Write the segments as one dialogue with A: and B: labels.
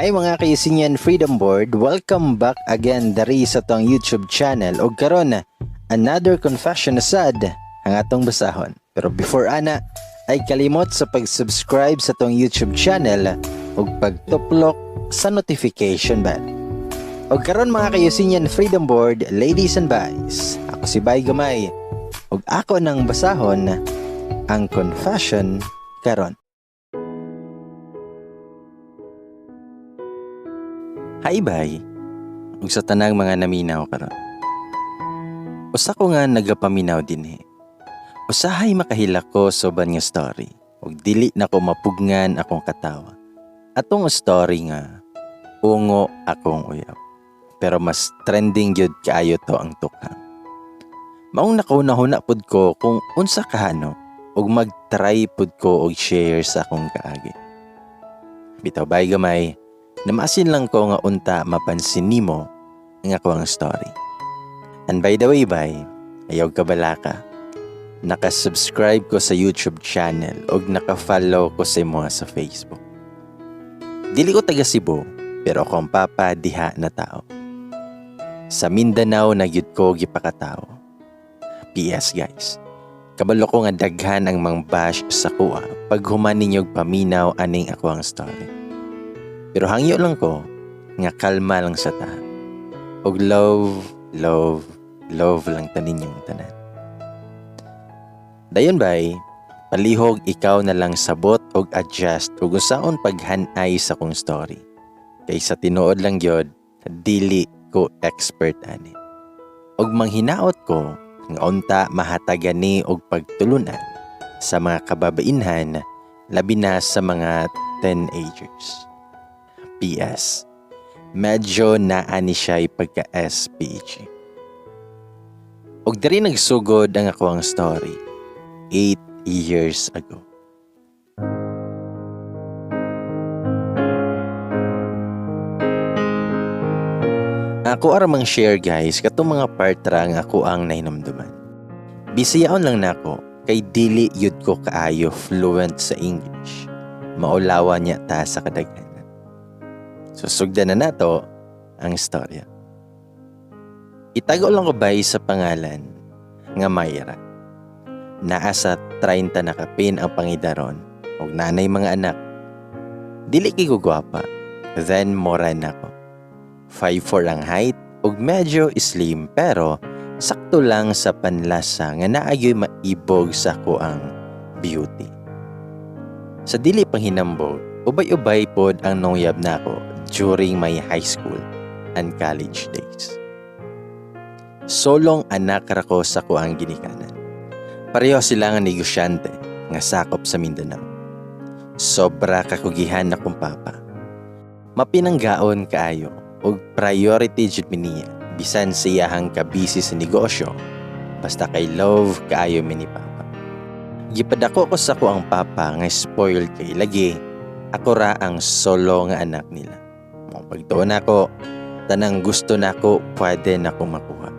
A: Hi mga ka-Eusebian Freedom Board, welcome back again dari sa tong YouTube channel. Og karon, another confession na sad ang atong basahon. Pero before ana, ay kalimot sa pag-subscribe sa tong YouTube channel ug pagtuplok sa notification bell. Og karon mga ka-Eusebian Freedom Board, ladies and guys, ako si Bay Gamay ug ako nang basahon ang confession karon. Hi bay, ug sa tanang mga naminaw karon. Usa ko nga nagapaminaw dinhi. Usahay makahila ko sa uban nga story ug dili na ko mapugngan akong katawa. Atong story nga ungo akong uyab. Pero mas trending gyud kaayo to ang tukhang. Maong nakauna-huna pud ko kung unsa kahano ug mag-try pud ko og share sa akong kaagi. Bitaw bay gamay, namaasin lang ko nga unta mapansin nimo ang ako ang story. And by the way, bay, ayaw kabalaka. Naka-subscribe ko sa YouTube channel og naka-follow ko sa imo sa Facebook. Dili ko taga Cebu, pero ako ang papa diha na tao. Sa Mindanao na gyud ko gipakatao. PS guys, kabalo ko nga daghan ang mang-bash sa kuha pag human ninyog paminaw aning ako ang story. Pero hangyo lang ko nga kalma lang sa ta. Og love, love, love lang ta ninyong tanan. Dayon bay, palihog ikaw na lang sabot og adjust og unsaon paghanay sa kong story. Kay sa tinuod lang gyud, dili ko expert ani. Og manghinaot ko nga unta mahatagan ni og pagtulunan sa mga kababainhan, labi na sa mga teenagers. PS, medyo naani siya pagka-SPG. Og diri nagsugod ang ako ang story 8 years ago. Ako aramang share guys, katong mga part ra nga ako ang nahinumduman. Bisayaon lang nako kay dili yud ko kaayo fluent sa English. Maulawa niya ta sa kadaghanan. So sugdan na nato ang istorya. Itago lang ko bay sa pangalan nga Myra. Naa sa 30 na kapin ang pangidaron ug nanay mga anak. Dili kay ko gwapa, then mora na ko. 5'4 ang height ug medyo slim pero sakto lang sa panlasa nga naagyoy maibog sa ako ang beauty. Sa dili panghinambog, ubay-ubay pod ang nongyab nako during my high school and college days. Solong anak ra ko sa kuang ginikanan. Pareho sila nga negosyante nga sakop sa Mindanao. Sobra kakugihan na kong papa. Mapinanggaon kaayo og priority jud mi niya bisan siyahang kabisi sa negosyo basta kay love kaayo mi ni papa. Gipadako ko sa kuang papa nga spoiled kay lagi ako ra ang solo nga anak nila. Mao pagtuon nako, tanang gusto nako pwede nako makuha.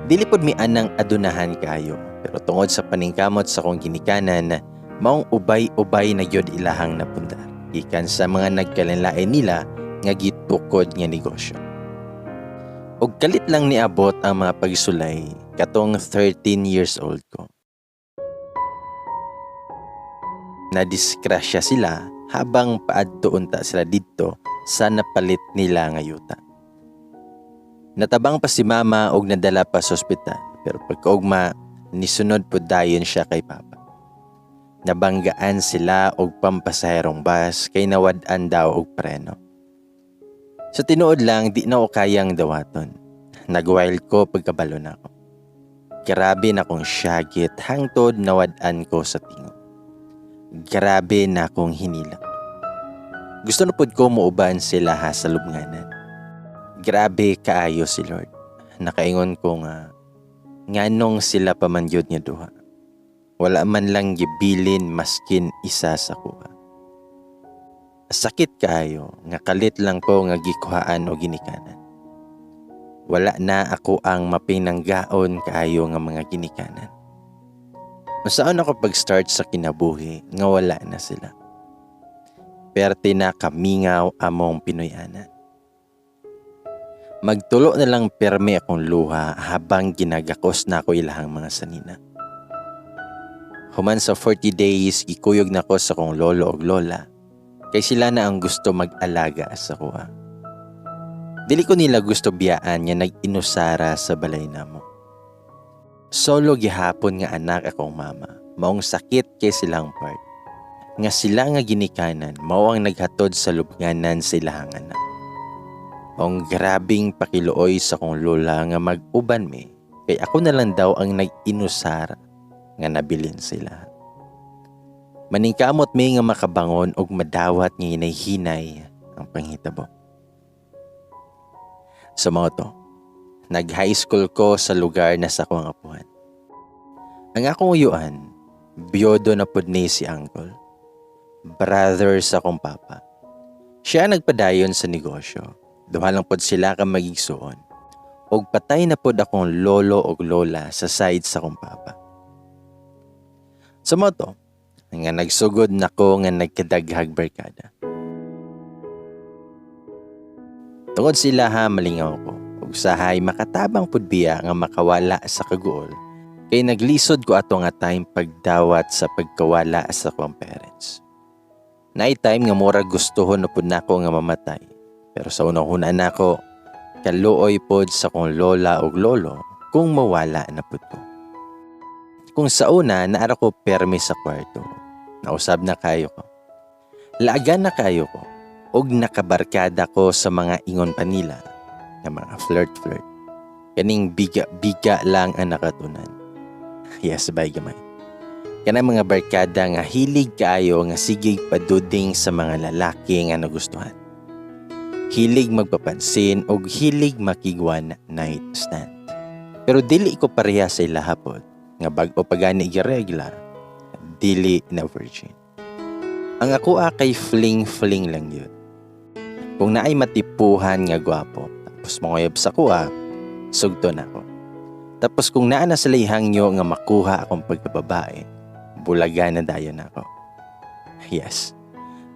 A: Dili pod mi anang adunahan kaayo, pero tungod sa paningkamot sa akong ginikanan, maong ubay-ubay na gyud ilahang napundar gikan sa mga nagkalinlain nila nga gitukod nga negosyo. Og kalit lang niabot ang mga pagsulay katong 13 years old ko. Nadisgrasya sila habang paadto unta sila didto sa napalit nila nga yuta. Natabang pa si mama og nadala pa sa ospital, pero pagkaugma nisunod pud dayon siya kay papa. Nabanggaan sila og pampasaherong bus kay nawad-an daw og preno. Sa tinuod lang di na ko kayang dawaton. Nagwild ko pagkabalo nako. Grabe na kong syagit hangtod nawad-an ko sa tingog. Grabe na akong hinila. Gusto na pud ko muuban sila ha sa lubnganan. Grabe kaayo si Lord. Nakaingon ko nga nganong sila pa man gyud nga duha. Wala man lang gibilin maskin isa sa kuha. Sakit kaayo nga kalit lang ko nga gikuhaan o ginikanan. Wala na ako ang mapinanggaon kaayo nga mga ginikanan. Unsaon ako pag-start sa kinabuhi nga wala na sila. Perte na kamingaw among Pinoy-ana. Magtulo na lang perme akong luha habang ginagakos na ako ilahang mga sanina. Human sa 40 days, gikuyog na ko sa akong lolo og lola kay sila na ang gusto mag-alaga sa kuha. Dili ko nila gusto biyaan nga nag-inusara sa balay namo. Solo gihapon nga anak akong mama, maong sakit kay silang part. Nga sila nga ginikanan, mao ang naghatod sa lubnganan sa ilahang anak. Maong grabing pakiluoy sa kong lola nga mag-uban mi, kay ako na lang daw ang nag-inusara nga nabilin sila. Maningkamot mi nga makabangon og madawat nga hinay-hinay ang panghitabo. Sa mao to, nag-high school ko sa lugar na sa akong apuhan. Ang akong uyuan, biyodo na pud ni si uncle. Brother sa akong papa. Siya ang nagpadayon sa negosyo. Duha lang pod sila ka magigsuon. Og patay na pod akong lolo og lola sa side sa akong papa. Sa mao to, nga nagsugod nako nga nagkadaghag barkada. Tungod sila ha malingaw ko ug sahay makatabang pud biya nga makawala sa kaguol kay naglisod ko ato nga time pagdawat sa pagkawala sa akong parents. Naay time nga murag gustuhon na pud nako nga mamatay. Pero sa unang huna nako, kaluoy pod sa akong lola ug lolo kung mawala na pud ko. Kung sa una, naara ko permi sa kwarto. Nausab na kayo ko. Laagan na kayo ko. Og nakabarkada ko sa mga ingon pa nila nga mga flirt-flirt. Kaning biga-biga lang ang nakatunan. Yes, bye gamay. Kanang mga barkada nga hilig kaayo nga sigig paduding sa mga lalaki nga nagustuhan. Hilig magpapansin og hilig makig one night stand. Pero dili ko pareha sa ilaha pod nga bag-o pa gani giregla, dili na virgin. Ang ako kay fling-fling lang yun. Kung naay matipuhan nga gwapo, tapos manguyab sa kuha, sugto na ako. Tapos kung naa na sa hangyo nga makuha akong pagkababae, bulaga na dayon ako. Yes.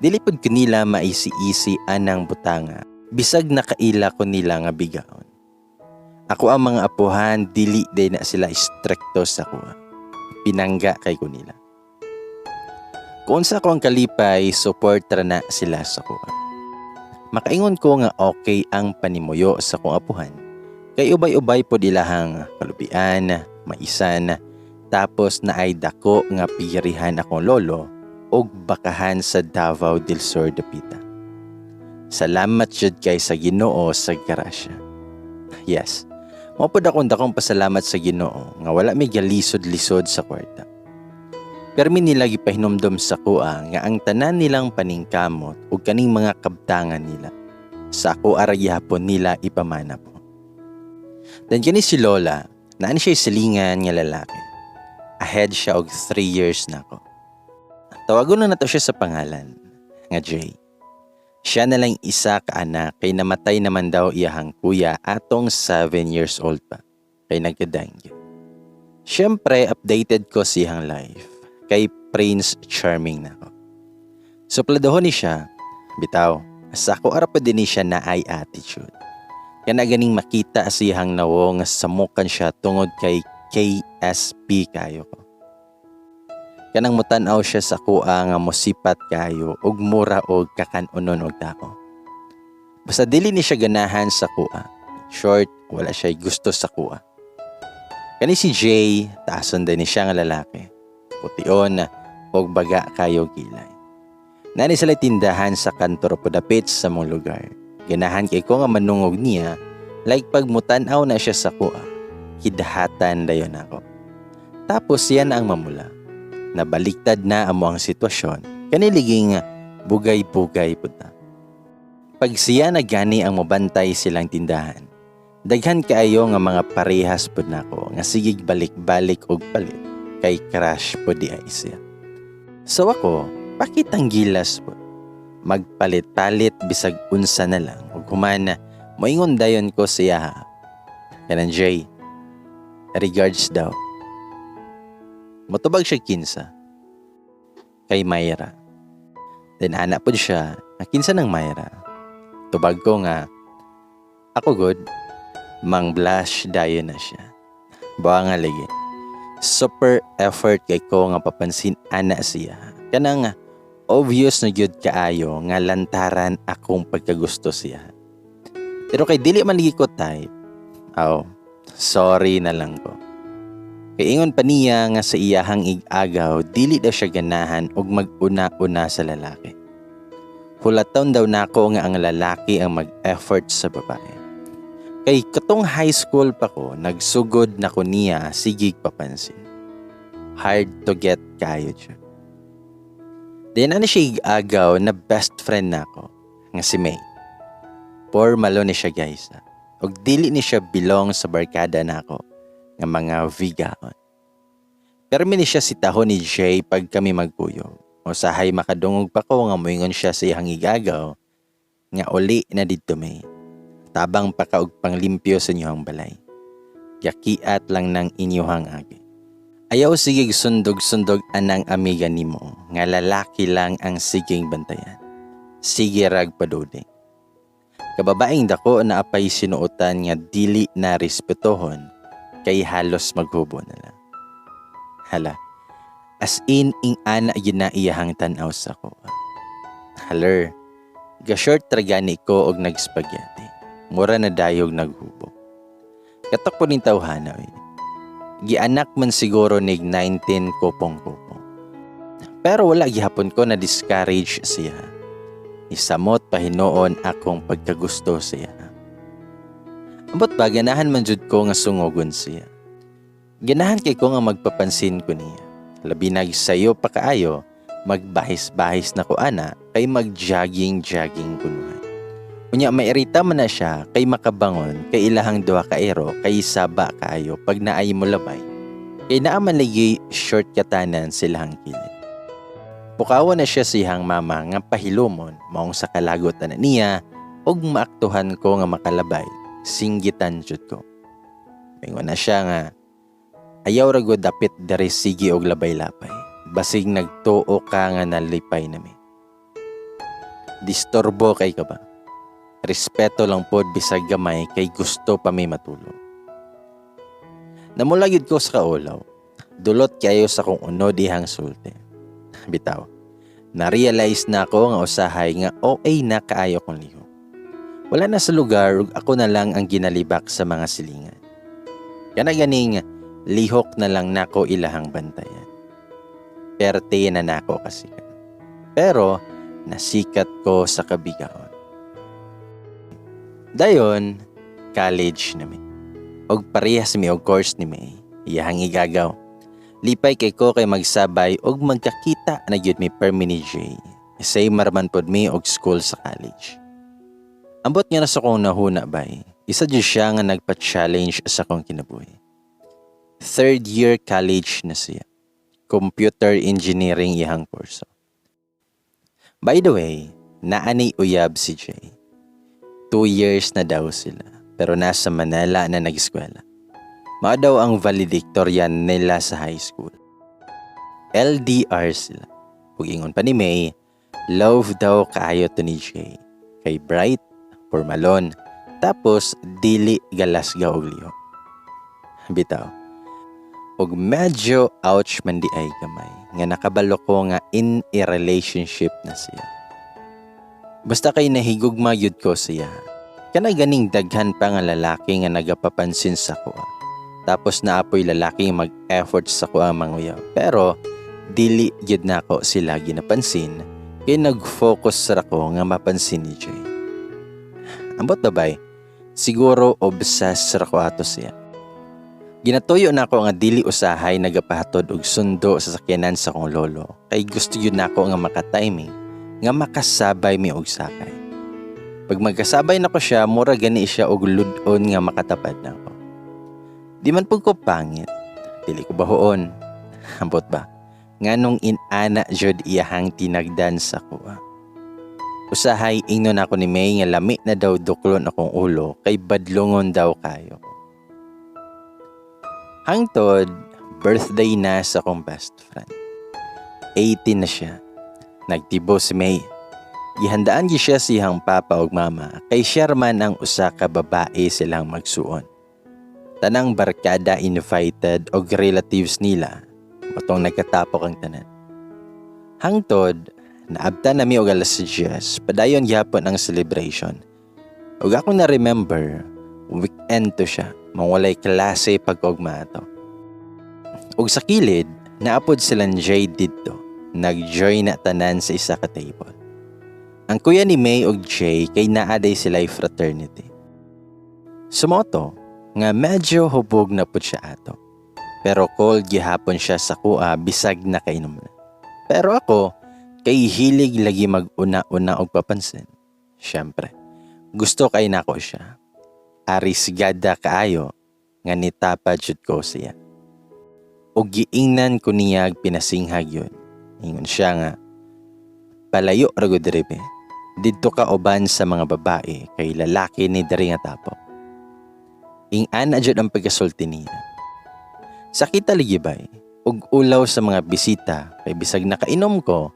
A: Dili pud ko nila maisi-isi anang butanga, bisag nakaila ko nila nga bigaon. Ako ang mga apuhan, dili day na sila istrikto sa kuha. Pinangga kay ko nila. Kung sa ako ang kalipay, support ra na sila sa kuha. Makaingon ko nga okay ang panimuyo sa kong apuhan. Kay ubay-ubay pod ilahang kalubian, maisan, tapos naay dako nga pigirihan akong lolo og bakahan sa Davao del Sur dapita. Salamat jud kay sa Ginoo sa grasya. Yes. Mao pod akong dakong pasalamat sa Ginoo nga wala mi galisod-lisod sa kwarta. Permi nila gipahinumdom sa kuha nga ang tanan nilang paningkamot ug kaning mga kabtangan nila sa ako ara gihapon nila ipamana po. Then kini si Lola, naan siya silingan nga lalaki. Ahead siya og 3 years nako. Tawagon na nato siya sa pangalan nga Jay. Siya na lang isa ka anak kay namatay naman daw iyahang kuya atong 7 years old pa kay nagka-dengue. Siyempre updated ko siyang life kay Prince Charming na ako. Supladohon ni siya, bitaw, sa ako ara pa din ni siya na ay attitude. Kana ganing makita siyang nawo nga samukan siya tungod kay KSP kayo ko. Kanang mutan-aw siya sa kuha nga mosipat kayo ug mura og kakanunon og tao. Basta dili ni siya ganahan sa kuha. Short, wala siya gusto sa kuha. Kani si Jay, taason din ni siya nga lalaki. Pution og baga kayo kilay. Nani sila tindahan sa kanto po dapit sa mong lugar. Ganahan kay ko nga manungog niya, like pag mutan-aw na siya sa kuha, kidhatan dayon ako. Tapos siya na ang mamula. Nabaliktad na amo ang sitwasyon, kaniliging bugay-bugay pud ta. Pag siya na gani ang mobantay silang tindahan, daghan kaayo nga mga parehas pud nako nga sigig balik-balik og palit kay crush pud di ay siya. So ako, pakitang gilas pud. Magpalit-palit bisag unsa na lang ug human moingon dayon ko siya ha. Kanan Jay, regards daw. Motubag siya kinsa kay Myra. Then ana pod siya, nga kinsa nang Myra. Tubag ko nga, ako gud, mang blush dayon na siya. Buang nga lagi. Super effort kay ko nga papansin ana siya. Kanang obvious na gyud kaayo nga lantaran akong pagkagusto siya. Pero kay dili man lagi ko type, aw, sorry na lang ko. Kay ingon pa niya nga sa iyahang ig-agaw, dili daw siya ganahan og mag-una-una sa lalaki. Hulaton daw nako nga ang lalaki ang mag-effort sa babae. Kay katong high school pa ko, nagsugod na ko niya sigig papansin. Hard to get kayo siya. Then ano siya ig-agaw na best friend nako nga si May. Pormalo ni siya, guys. Og dili ni siya belong sa barkada nako nga mga vigaon. Pero ni siya si taho ni Jay pag kami magkuyog. Usahay makadungog pa ko nga moingon siya sa iyang igagaw nga uli na didto, May. Tabang pa ka og panglimpyo sa inyong balay. Yakiat lang ng inyuhang agi. Ayaw sige sundog-sundog anang amiga nimo nga lalaki lang ang siging bantayan. Sige rag paduding. Kababaeng dako na apay sinuotan nga dili na respetuhon kay halos maghubo na lang. Hala, as in ing ana yun na iyahang tan-aw sa ko. Haler, ga-short ra gani ko og nag-spaghetti. Mura na dayog naghubo. Katok po ning tawhana oy. Gianak man siguro nig 19 kupong-kupong. Pero wala gihapon ko na discourage siya. Isamot pa hinuon akong pagkagusto siya. Ambot ba, ganahan man jud ko nga sungogon siya. Ganahan kay ko nga magpapansin ko niya. Labi nag sayo pa kaayo, magbahis-bahis na ko ana kay mag-jogging-jogging kunuhay. Unya mairita man na siya kay makabangon kay ilahang duha ka ero kay saba kaayo pag naay mo labay. Kay naa man lagi short katanan silahang kilid. Pukawa na siya siyang mama nga pahilumon maong sa kalagot na niya ug maaktuhan ko nga makalabay, singgitan jud ko. Mingon na siya nga ayaw ra gud dapit diri sige og labay-labay. Basig nagtuo ka nga nalipay nami. Disturbo kay ka ba? Respeto lang pod bisag gamay kay gusto pa may matulog. Namula gyud ko sa kaulaw. Dulot kayo sa kung unod ihang sulti. Bitaw. Na-realize na ako nga usahay nga okay na kaayo kong lihok. Wala na sa lugar ug ako na lang ang ginalibak sa mga silingan. Kana ganing lihok na lang nako ilahang bantayan. Perte na nako kasikat. Pero nasikat ko sa kabigaon. Dayon, college na mi. Og parehas mi og course ni May. Iyahang igagaw. Lipay kay ko kay magsabay og magkakita na gyud mi permi ni Jay. Same man pod mi og school sa college. Ambot nga na sa kong nahuna bay, isa jud siya nga nagpa-challenge sa akong kinabuhi. Third year college na siya. Computer engineering iyang kurso. By the way, naani uyab si Jay. 2 years na daw sila, pero nasa Manila na nag-eskwela. Mao daw ang valedictorian nila sa high school. LDR sila. Ug ingon pa ni May, love daw kaayo to ni Jay. Kay bright, formalon, tapos dili galasga og lihok. Bitaw. Og medyo ouch man di ay gamay nga nakabalo ko nga in a relationship na siya. Basta kay nahigugma gyud ko siya. Kana ganing daghan pa nga lalaki nga nagapapansin sa kuha. Tapos naapoy lalaki nga mag-effort sa kuha manguyaw. Pero dili gyud nako sila ginapansin kay nag-focus ra ko nga mapansin ni Jay. Ambot babay, siguro obsessed ra ko ato siya. Ginatuyo nako nga dili usahay nagapahatod og sundo sa sakyanan sa akong lolo kay gusto yun nako nga maka-timing nga makasabay mi og sakay. Pag magkasabay nako siya, mura gani siya og lud-on nga makatapad nako. Di man pud ko pangit, dili ko bahoon. Ambot ba? Nganong inana jud iyahang tinagdan sa kuha. Usahay ingnon ako ni May nga lami na daw duklon akong ulo kay badlongon daw kayo. Hangtod, birthday na sa akong best friend. 18 na siya. Nagtibo si May. Gihandaan gi siya siyang papa ug mama kay siya man ang usa ka babae silang magsuon. Tanang barkada invited og relatives nila, matong nagkatapok ang tanan. Hangtod, naabtan nami og alas 10, padayon gyapon ang celebration. Ug ako na remember, weekend to siya, mangwalay klase pag ugma ato. Ug sa kilid, naapod silang Jay didto, nag-join na tanan sa isa ka table. Ang kuya ni May ug Jay kay naaday sila fraternity. Sumoto, nga medyo hubog na pud siya ato. Pero cold gihapon siya sa kuha bisag nakainom na. Pero ako, kay hilig lagi mag-una-una og papansin. Siyempre, gusto kay nako siya. Arisgada kaayo nga nitapad jud ko siya. Og giingnan ko niya pinasinghag yun. Ingon siya nga, palayo ra gud diri be. Didto ka uban sa mga babae kay lalaki ni diri nga tapok. Ing-ana jud ang pagkasulti niya. Sakita lagi bay, ug ulaw sa mga bisita kay bisag nakainom ko,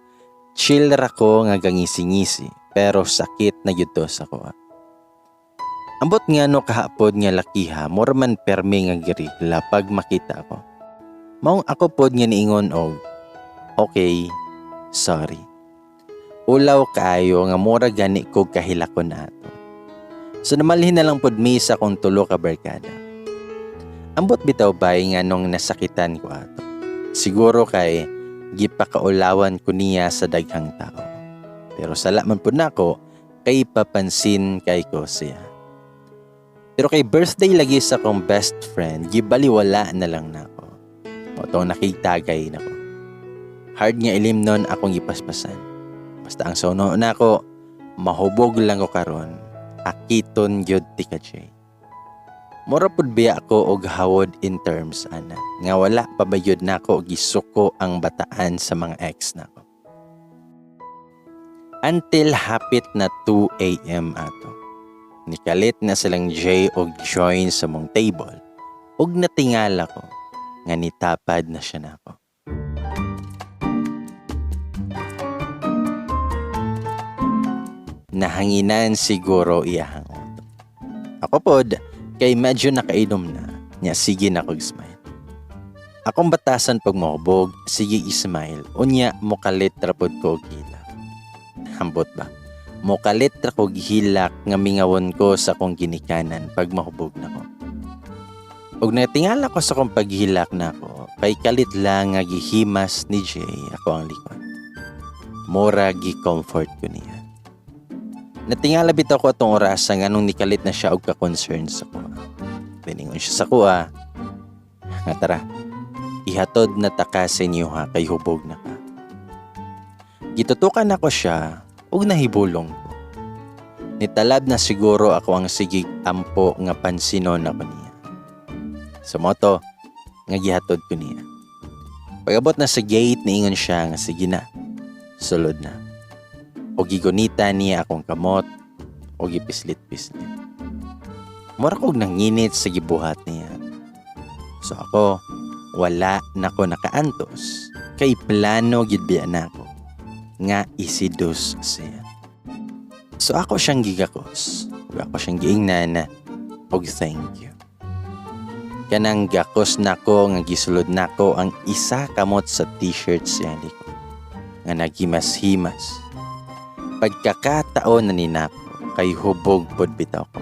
A: chill ra ko nga gangisi-ngisi pero sakit na gyud to sa kuha. Ambot nga no kahapod nga lakiha, mura man permi nga girigla pag makita ako. Maong ako pod nga niingon og, okay, sorry. Ulaw kaayo nga mura gani ko kahilakon ato. So namalhin na lang pod mi sa akong tulo ka barkada. Ambot bitaw bay nga nung nasakitan ko ato. Siguro kay gipakaulawan ko niya sa daghang tao. Pero sala man pud nako kay papansin kay ko siya. Pero kay birthday lagi sa akong best friend, gibaliwala na lang nako. Mao nakigtagay nako. Hard nga ilim nun akong gipaspasan. Basta ang suno nako, mahubog lang ko karon. Akiton gyud ti ka Jay. Mura pud biya ako og hawod in terms ana nga wala pa ba gyud nako gisuko ang bataan sa mga ex nako. Until hapit na 2 a.m. ato. Nikalit na silang Jay og join sa mong table ug natingala ko nga nitapad na siya nako. Nahanginan siguro iyahang utok. Ako pod, kay medyo nakainom na, niya sige na kog smile. Akong batasan pag mahubog, sige ismile, unya mukalit ra pod ko og hilak. Hambot ba? Mukalit ra kog hilak nga mingawon ko sa akong ginikanan pag mahubog na ko. Ug natingala ko sa akong paghilak nako, kay kalit lang nga gihimas ni Jay ako ang likod. Mura gi-comfort ko niya. Natingala bitaw ko atong orasa nga nung nikalit na siya og ka-concern sa kuha. Biningon siya sa kuha, nga tara, ihatod na ta ka sa inyo ha, kay hubog na ka. Gitutukan ako siya og nahibulong ko. Nitalab na siguro ako ang sigig ampo nga pansinon ako niya. Sa moto, nga gihatod ko niya. Pag-abot na sa gate, niingon siya nga sige na, sulod na. O gigunita niya akong kamot o gipislit-pislit. Mura kog nanginit sa gibuhat niya. So ako, wala na ko nakaantos kay plano gid biya nako nga isidus siya. So ako siyang gigakos, ug ako siyang giingnan og thank you. Kanang gakos nako nga gisulod nako ang isa kamot sa t-shirt siya likod nga nagimas-himas. Pagkakataon na ninako kay hubog pod bitaw ko.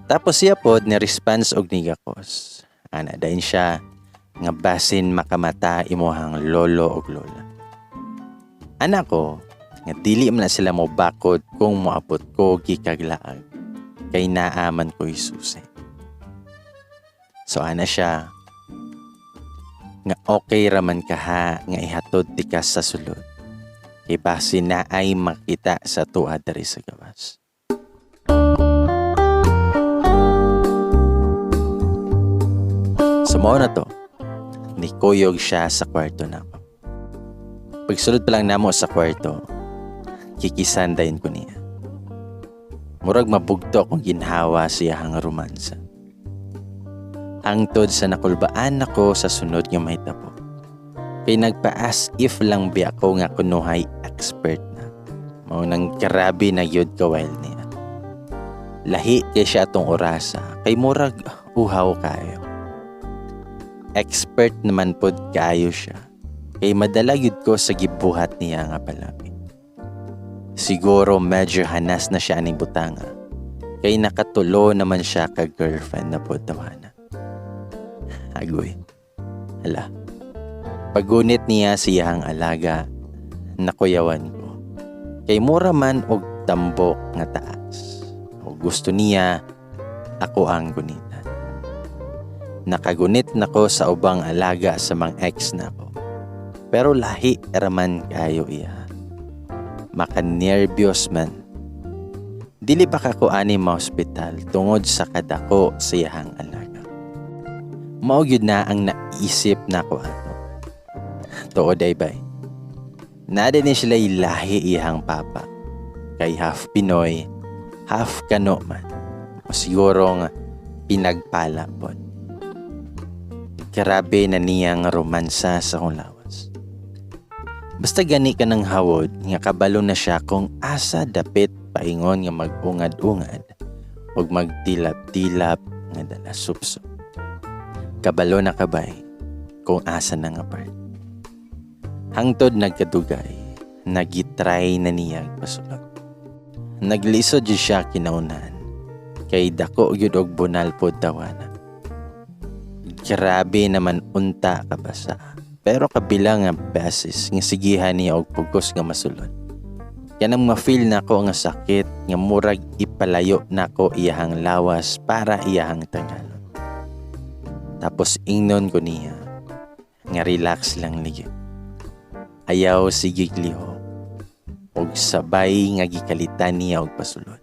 A: Tapos siya pod ni response og nigakos. Ana dayon siya nga basin makamata imuhang lolo og lola. Ana ko nga dili man na sila mo bakod kung moabot ko gikaglaag kay naaman ko susi. So ana siya nga okay raman ka ha nga ihatod ti ka sa sulod. Kay basin na ay makita sa tuwa diri sa gawas. So mao na to, nikuyog siya sa kwarto nako. Pagsulod pa lang namo sa kwarto, kikisan dayon ko niya. Murag mabugto akong ginhawa sa iyahang romansa. Hangtod sa nakulbaan nako sa sunod nga mahitabo. Kay nagpa-as if lang biya ko nga kunuhay expert na. Mao nang grabe na gyud ka wild niya. Lahi kay siya atong orasa kay murag uhaw kayo. Expert naman pod kaayo siya. Kay madala gyud ko sa gibuhat niya nga palabi. Siguro medyo hanas na siya aning butanga. Kay nakatulo naman siya ka girlfriend na pod tawana. Agoy. Hala. Pagunit niya siyang alaga, nakuyawan ko. Kay mura man og tambok nga taas. O gusto niya, ako ang gunitan. Nakagunit nako sa ubang alaga sa mga ex nako. Pero lahi raman kayo iya. Makanerbyos man. Dili pa kako ani ma-hospital tungod sa kadako sa iyahang alaga. Mao gyud na ang naisip nako ato. Tuod ay bay. Naa ni sila lahi iyahang papa. Kay half Pinoy, half Kano man. O siguro nga pinagpala pod. Grabe na niyang romansa sa akong lawas. Basta gani ka ng hawod nga kabalo na siya kung asa dapit paingon nga mag-ungad-ungad ug magtilap-tilap nga dala supso. Kabalo na kabay kung asa na nga part. Hangtod nagkadugay, nagitry na niya pasulod. Naglisod jud siya kinaunan kay dako gyud og bunal pod tawana. Grabe naman unta kabasa. Pero kabila nga beses nga sigihan niya og pugos nga masulod. Kanang ma-feel nako nga sakit nga murag ipalayo nako iyahang lawas para iyahang tanggalon. Tapos ingnon ko niya nga relax lang ligi. Ayaw sige lihok. Og sabay nga gikalitan niya og pasulod.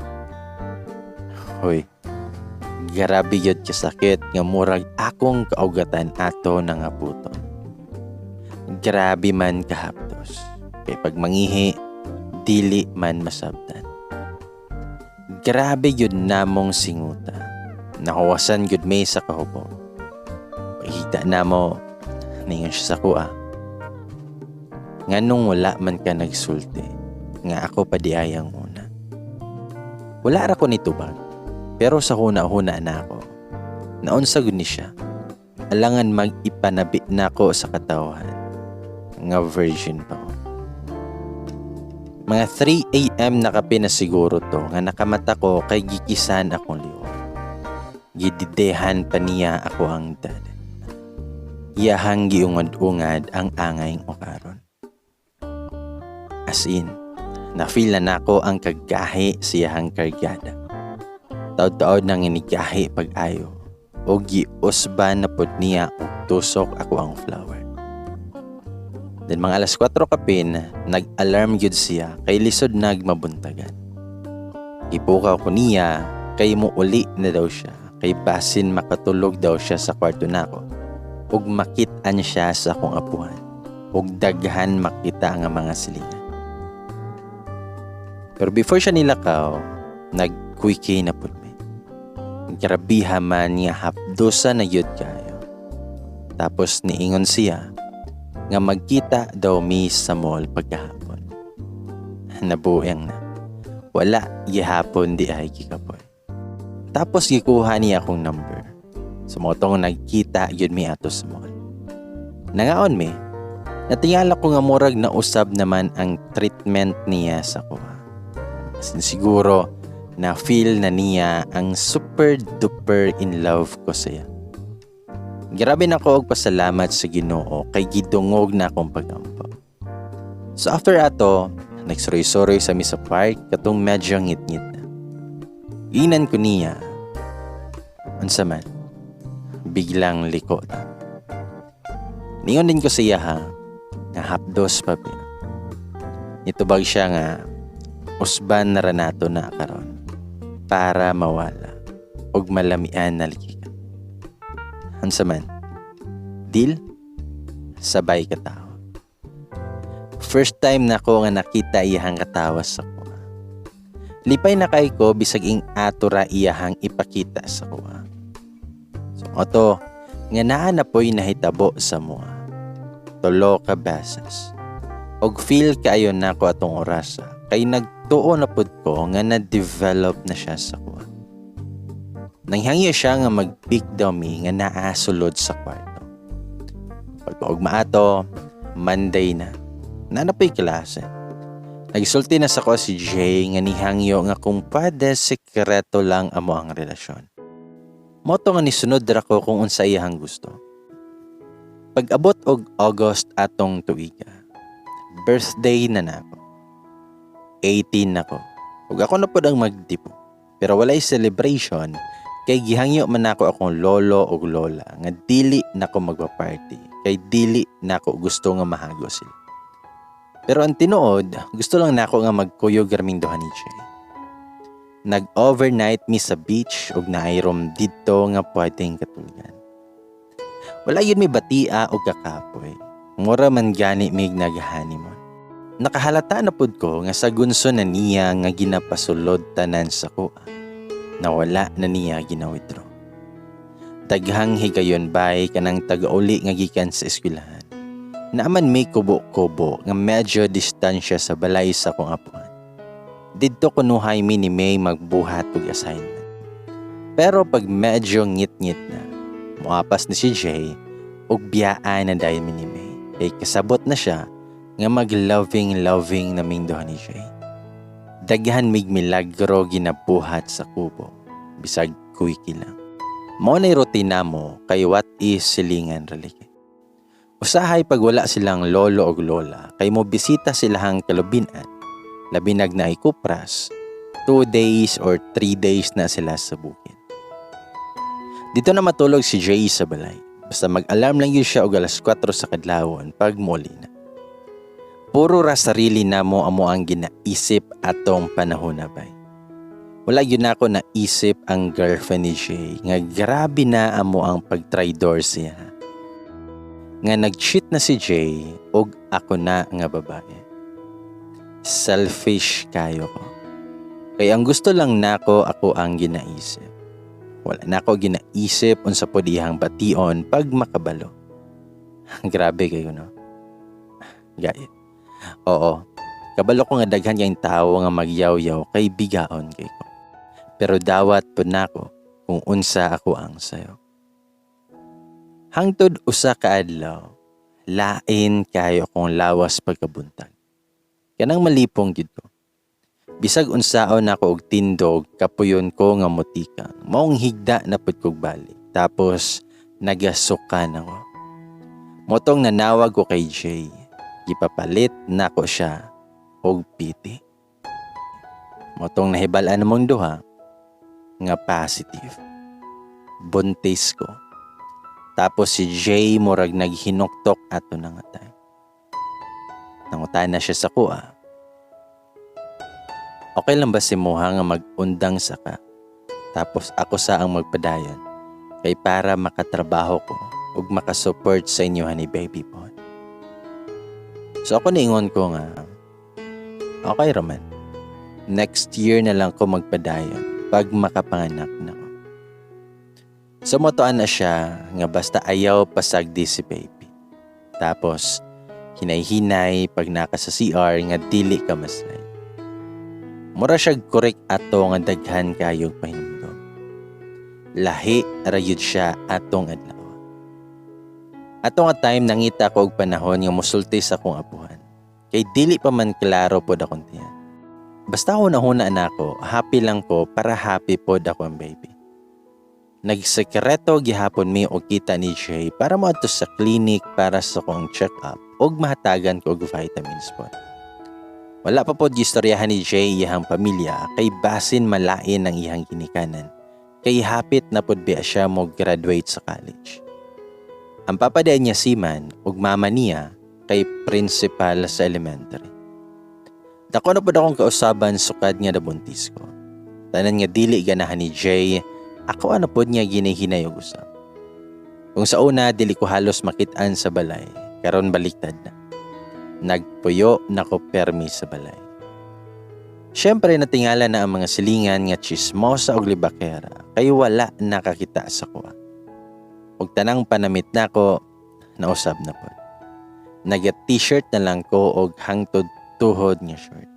A: Hoy, grabe gyud kasakit nga murag akong kaugatan ato na nga puton. Grabe man kahaptos. Kay pag mangihi, dili man masabtan. Grabe gyud namong singuta. Nahuwasan gyud may sa kahubog. Pagkita namo, ningon siya sa kuha. Nganong wala man ka nagsulti, nga ako pa di ay ang una. Wala ra ko nitubag, pero sa huna-huna na ako. Naunsa gud ni siya. Alangan mag-ipanabi na ako sa katawhan. Nga virgin pa ko. Mga 3 a.m. Nakape na siguro to nga nakamata ko kay gikisan akong liwat. Gididehan pa niya ako ang dad. Iyahang giungad-ungad ang angay ukaron. As in, na-feel na nako ang kagahi siyahang kargada. Taod-taod nang inigahi pag-ayo o giusban na pod niya og tusok ako ang flower. Then mga alas 4 kapin, nag-alarm gyud siya kay lisod nag mabuntagan. Gipukaw ko niya kay muuli na daw siya kay basin makatulog daw siya sa kwarto nako ug makit-an siya sa akong apuhan ug daghan makita nga mga silingan. Pero before siya nilakaw, nag-quickie na pud mi. Grabiha man nga hapdosa na gyud kayo. Tapos niingon siya nga magkita daw mi sa mall pagkahapon. Nabuang na. Wala gihapon di ay gikapoy. Tapos gikuha niya akong number. So mao tong nagkita gyud mi ato sa mall. Nangaon mi. Natingala ko nga murag nausab naman ang treatment niya sa kuha. As in, siguro na feel na niya ang super duper in love ko siya. Grabe na ko og pasalamat sa Ginoo kay gidungog na akong pagampo. So after ato, nagsuroy-suroy sa mi sa park katong medyo ngit-ngit na. Giingnan ko niya, unsa man, biglang liko ta. Ningon din ko siya ha, nga hapdos pa ba. Nitubag siya nga usban na ra nato na karon para mawala ug malamian na lagi ka. Unsa man? Deal? Sabay katawa. First time na ko nga nakita iyahang katawa sa kuha. Lipay na kay ko bisag ing ato ra iyahang ipakita sa kuha. So ato nga naa na po'y nahitabo sa mua. Tulo ka beses. Og feel kaayo nako atong orasa kay nagtuo na pud ko nga na-develop na siya sa kuha. Nanghangyo siya nga mag-pick daw mi nga naa sulod sa kwarto. Pagkaugma ato, Monday na. Naa na po'y klase. Nagsulti na sa ko si Jay nga nihangyo nga kung pwede sekreto lang amo ang relasyon. Mao to nga nisunod ra ko kung unsa iyahang gusto. Pag-abot og August atong tuiga, birthday na nako. 18 na ko. Ug ako na pod ang magdipo. Pero walay celebration kay gihangyo man nako akong lolo ug lola nga dili nako magpa-party kay dili nako gusto nga mahago sila. Pero ang tinuod, gusto lang nako nga magkuyog raming duha ni Jay. Nag-overnight mi sa beach ug naay room didto nga pwedeng katulgan. Wala gyud mi batia og kakapoy. Mura man gani mig nag-honeymoon. Nakahalata na pud ko nga sa gunso na niya nga ginapasulod tanan sa kuha. Nawala na niya gina-withdraw. Daghang higayon bay kanang taga-uli nga gikan sa eskwelahan. Naaman may kubo-kubo nga medyo distansya sa balay sa akong apuhan. Didto kunuhay mi ni May magbuhat og assignment. Pero pag medyo ngit-ngit na, muapas ni si Jay ug biyaan na dayon mi ni May. Kay kasabot na siya nga mag-loving-loving naming duha ni Jay. Daghan mig milagro ginabuhat sa kubo, bisag quickie lang. Mao na'y rutina mo kay what is silingan ra lagi. Usahay pag wala silang lolo og lola kay mo bisita silahang kalubinan, labi nag naay kupras, 2 days or 3 days na sila sa bukid. Dito na matulog si Jay sa balay. Basta mag-alarm lang yun siya og alas 4 sa kadlawon pag muli na. Puro ra sarili namo amo ang ginaisip atong panahon na bay. Wala yun ako naisip ang girlfriend ni Jay nga grabe na amo ang pagtraidor siya. Nga nag-cheat na si Jay og ako na nga babae. Selfish kayo ko. Kaya ang gusto lang nako ako ang ginaisip. Wala na ako ginaisip unsa pod iyang bation pag makabalo. Grabe kayo, no? Gaya. Oo. Kabalo ko nga daghan kayong tawo nga magyaw-yaw kay bigaon kay ko. Pero dawat pod nako kung unsa ako ang sayo. Hangtod usa ka adlaw, lain kayo akong lawas pagkabuntag. Kanang malipong gid ko. Bisag unsaon nako og tindog, kapuyon ko nga motikang. Maong higda na pud kog balik. Tapos nagasuka na ko. Motong nanawag ko kay Jay. Gipapalit nako siya og piti. Motong nahibal-an namong duha nga positive. Buntis ko. Tapos si Jay murag naghinuktok ato na nga time. Nangutana siya sa kuha. Okay lang ba si Moha nga mag-undang sa ka? Tapos ako sa ang magpadayon kay para makatrabaho ko ug makasupport sa inyo ni baby po. So ako niingon ko nga okay raman. Next year na lang ko magpadayon pag makapanganak na ko. So motuan na siya nga basta ayaw pasagdi si baby. Tapos hinay-hinay pag naka sa CR nga dili ka maslide. Mura siya correct ato nga daghan kayong pahinumdom. Lahi ra yun siya atong adlaw. Ato nga time nangita ko og panahon nga mosulti sa akong apuhan. Kay dili pa man klaro pod akong tiyan. Basta huna-huna nako, happy lang ko para happy pod ako ang baby. Nagsekreto gihapon mi og kita ni Jay para moadto sa clinic para sa akong check-up ug mahatagan ko og vitamins pod. Wala pa pod gistoryahan ni Jay iyang pamilya kay basin malain ang iyang ginikanan. Kay hapit na pod biya siya mo graduate sa college. Ang papa diay niya seaman ug mama niya kay principal sa elementary. Dako na pod akong kausaban sukad nga nabuntis ko. Tanan nga dili ganahan ni Jay, ako ano pod niya ginihinay og usab. Kung sa una dili ko halos makit-an sa balay, karon baliktad na. Nagpuyo na ko permi sa balay. Siyempre natingala na ang mga silingan nga chismosa og libakera kay wala nakakita sa kuha. Ug tanang panamit nako nausab na pod. Naga t-shirt na lang ko og hangtod tuhod nga short.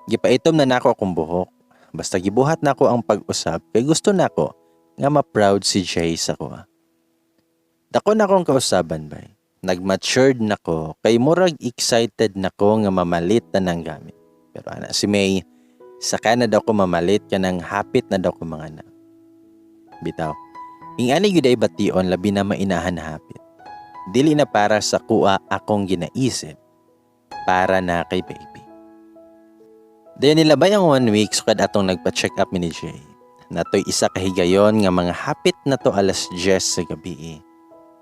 A: Gipaitom na nako akong buhok. Basta gibuhat nako ang pag-usab kay gusto nako nga ma-proud si Jay sa akoa. Dako na akong kausaban bay. Nag-matured na ko kay murag excited na ko nga mamalit na ng gamit. Pero ana si May, saka na daw ko mamalit kanang hapit na daw ko mga anak. Bitaw, ing-ani gyud ay bation labi na mainahan hapit. Dili na para sa kuha akong ginaisip, para na kay baby. Dayon nilabay ang 1 week sukad atong nagpa-check up mi ni Jay. Natoy isa ka higayon nga mga hapit na to alas 10 sa gabi.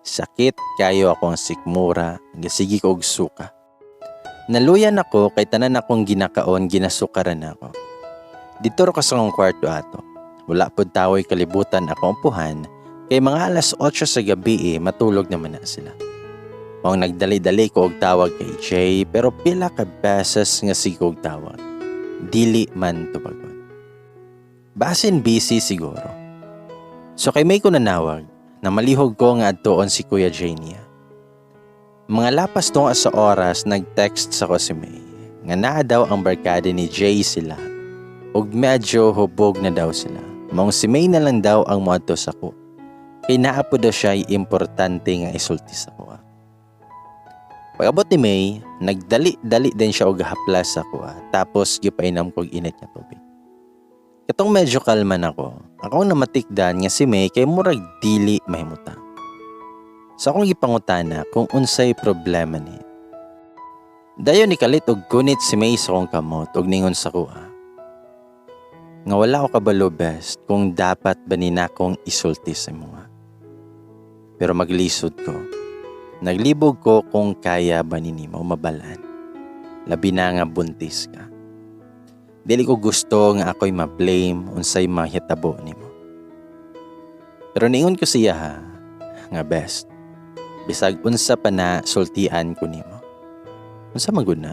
A: Sakit kayo akong sikmura, gasigi ko og suka. Naluyan ako kay tanan akong ginakaon ginasukaran ako. Didto ra ko sa akong kwarto ato. Wala pud tawoy kalibutan akong ampuhan kay mga alas 8 sa gabi eh, matulog naman na sila. Maong nagdali-dali ko og tawag kay Jay pero pila ka beses nga sige og tawag. Dili man tubagon. Basin busy siguro. So kay May ko nanawag na malihog ko nga adtuon si Kuya Jay niya. Mga lapas tunga sa oras, nag-text sa ko si May nga naa daw ang barkada ni Jay sila ug medyo hubog na daw sila. Maong si May na lang daw ang moadto sa ko. Kay naa po daw siya importante nga isulti sa ko. Pag-abot ni May, nagdali-dali din siya og haplas sa ko. Tapos gipainom ko og init nga tubig. Katong medyo kalma na ko, akong namatikdan nga si May kay murag dili mahimutang. Sa akong gipangutana kung unsay problema niya. Dayon nikalit og gunit si May sa akong kamot og ningon sa kuha nga wala ko kabalo, best, kung dapat ba ni nakong isulti sa mga. Pero maglisod ko. Naglibog ko kung kaya ba ni nimo mabalan. Labi na nga buntis ka. Dili ko gusto nga ako'y ma-blame unsay mahitabo nimo. Pero niingon ko siya ha, nga best. Bisag unsa pa na, sultian ko nimo. Unsa man gud na?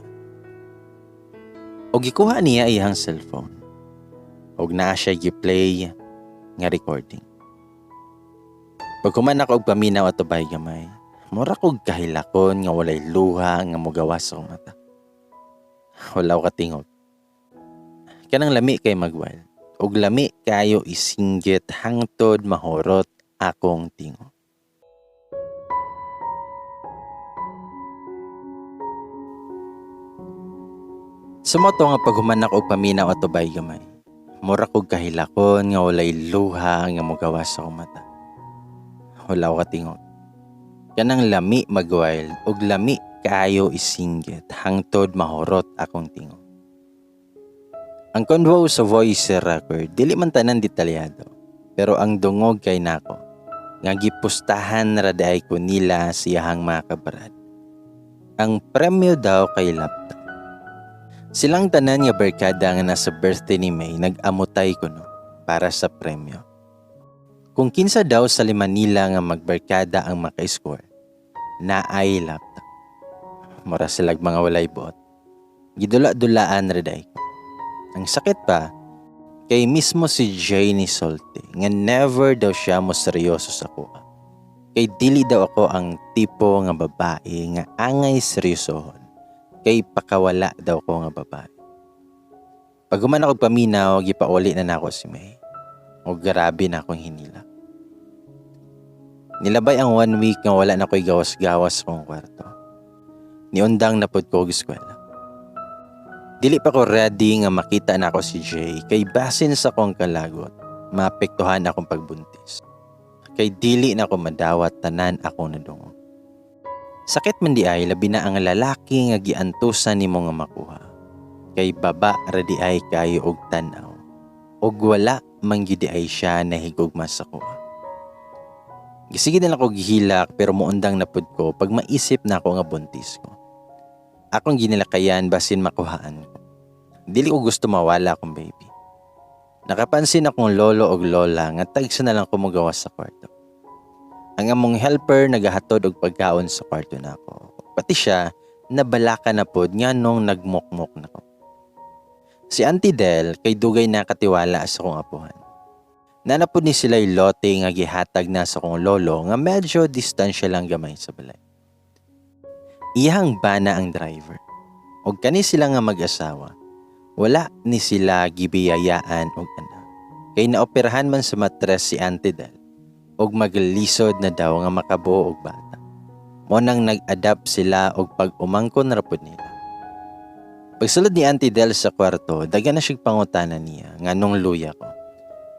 A: Og gikuha niya iyang cellphone. Og naa siya gi-play nga recording. Paghuman ako og paminaw ato bay gamay, mura kog kahilakon nga walay luha nga mogawas sa akong mata. Wala ko katingog. Kanang lami kay magwal. Og lami kayo isinggit hangtod mahurot akong tingog. Sa mao to nga paghuman ako og paminaw ato bay gamay, mura kog kahilakon nga walay luha nga mogawas sa akong mata. Wala ko katingog. Kanang lami magwild og lami kaayo isinggit hangtod mahurot akong tingog. Ang convo sa voice record dili man tanan detalyado, pero ang dungog kay nako nga gipustahan ra diay ko nila siyahang mga kabrad. Ang premyo daw kay laptop. Silang tanan nga barkada nga nasa birthday ni May nag-amutay kuno para sa premyo. Kung kinsa daw sa lima nila nga magbarkada ang maka-score, naay laptop. Mura silag mga walay buot. Gidula-dulaan ra diay ko. Ang sakit pa, kay mismo si Jay ni sulti nga never daw siya mo seryoso sa kuha. Kay dili daw ako ang tipo nga babae nga angay seryosohon. Kay pakawala daw ko nga babae. Pag human ako paminaw, gipauli na nako si May. O grabe na akong hinila. Nilabay ang 1 week nga wala na ko'y gawas-gawas sa kong kwarto. Niundang na pod ko og eskwela. Dili pa ko ready nga makita na ako si Jay kay basin sa akong kalagot, maapektuhan akong pagbuntis. Kay dili na ako madawat tanan akong nadungog. Sakit man di ay labi na ang lalaki nga giantusan nimo nga makuha. Kay baba ra di ay kayo og tan-aw. Og wala man gyud di ay siya nahigugma sa kuha. Gisige na lang ko gihilak pero muundang na pud ko pag maisip na ako nga buntis ko. Akong ginilakayan basin makuhaan ko. Dili ko gusto mawala akong baby. Nakapansin akong lolo og lola nga tagsa na lang ko mogawas sa kwarto. Ang among helper nagahatod og pagkaon sa kwarto nako. Pati siya nabalaka na pod nga nung nagmukmok nako. Si Auntie Del kay dugay na katiwala sa akong apuhan. Nanapod ni sila'y lote nga gihatag na sa akong lolo nga medyo distansya lang gamay sa balay. Iyang bana ang driver. Og kani sila nga mag-asawa, wala ni sila gibiyayaan og anak. Kay naoperahan man sa matres si Auntie Del og maglisod na daw nga makabuo og bata. Mao nang nag-adapt sila og pag-umangkon ra pud nila. Pagsulod ni Auntie Del sa kwarto, dagan na siyang pangutana niya nganong luya ko.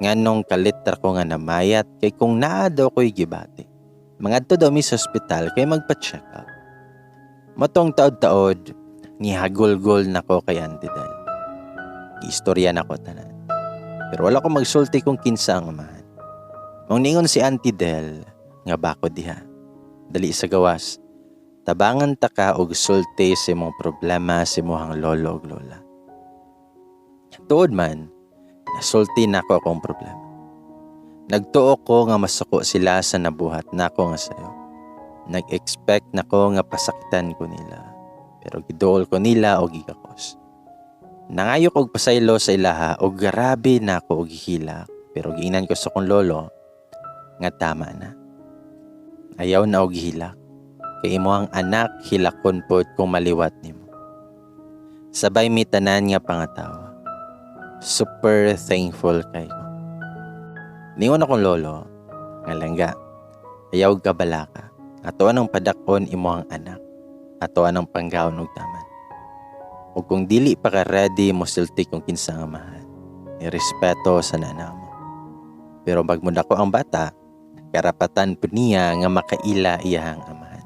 A: Nganong kalit ra ko nga namayat kay kung naa daw ko'y gibati. Mangadto daw mi sa ospital kay magpa-check up. Mao tong taod-taod, nihagulgol nako kay Auntie Del. Giistorya nako tanan. Pero wala ko magsulti kung kinsa ang amahan. Maong ningon si Auntie Del nga bako diha. Dali sa gawas. Tabangan ta ka og sulti sa imong problema sa imong lolo ug lola. Tuod man, nasulti nako akong problema. Nagtuo ko nga masuko sila sa nabuhat nako nga sayo. Nag-expect nako nga pasakitan ko nila. Pero giduol ko nila og gigakos. Nangayo og pasaylo sa ilaha og grabe nako og gihilak, pero giingnan ko sa akong lolo nga tama na. Ayaw na og hilak. Kay imo ang anak hilakon pod kung maliwat nimo. Sabay mi tanan nga pangatawa. Super thankful kay ko. Ningon akong lolo nga, "Langga, ayaw kabalaka. Ato anang padakon imo ang anak. Ato anang panggaon og taman. Ug kung dili pa ka ready mosulti kung kinsa ang amahan, irespeto sa nana mo. Pero pag mudako ang bata, karapatan pud niya nga makaila iyahang amahan."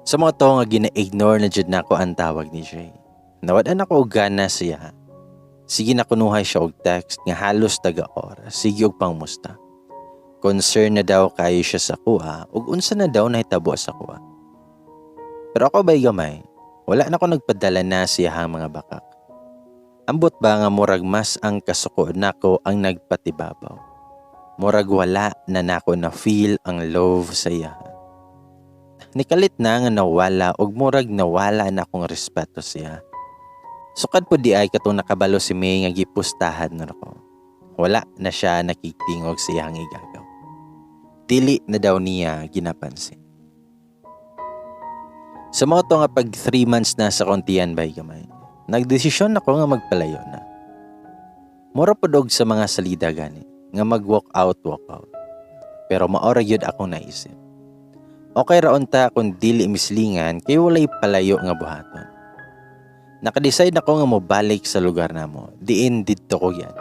A: Sa mao to nga gina-ignore na jud nako ang tawag ni Jay. Nawad-an ako og gana siya. Sige na kunuhay siya og text nga halos taga oras. Sige og pangmusta. Concern na daw kayo siya sa kuha ug unsa na daw nahitabo sa kuha. Pero ako bay gamay, wala na ko nagpadala na siya mga bakak. Ambot ba nga murag mas ang kasuko nako ang nagpatibabaw. Murag wala na nako na feel ang love sa iya. Nikalit na nga nawala og murag nawala na akong respeto siya. Sukad po di ay katong nakabalo si May nga gipustahan na ako. Wala na siya nakitingog sa iyang igagaw. Dili na daw niya ginapansin. Sa mao to nga pag 3 months na sa kontian bay gamay, nagdesisyon ako nga magpalayo na. Mura pod og sa mga salida gani, nga mag walk out, walk out. Pero mao ra gyud akong naisip. Okay ra unta kung dili mislingan kay walay palayo nga buhaton. Nakadecide ako nga mobalik sa lugar namo, diin didto ko yan.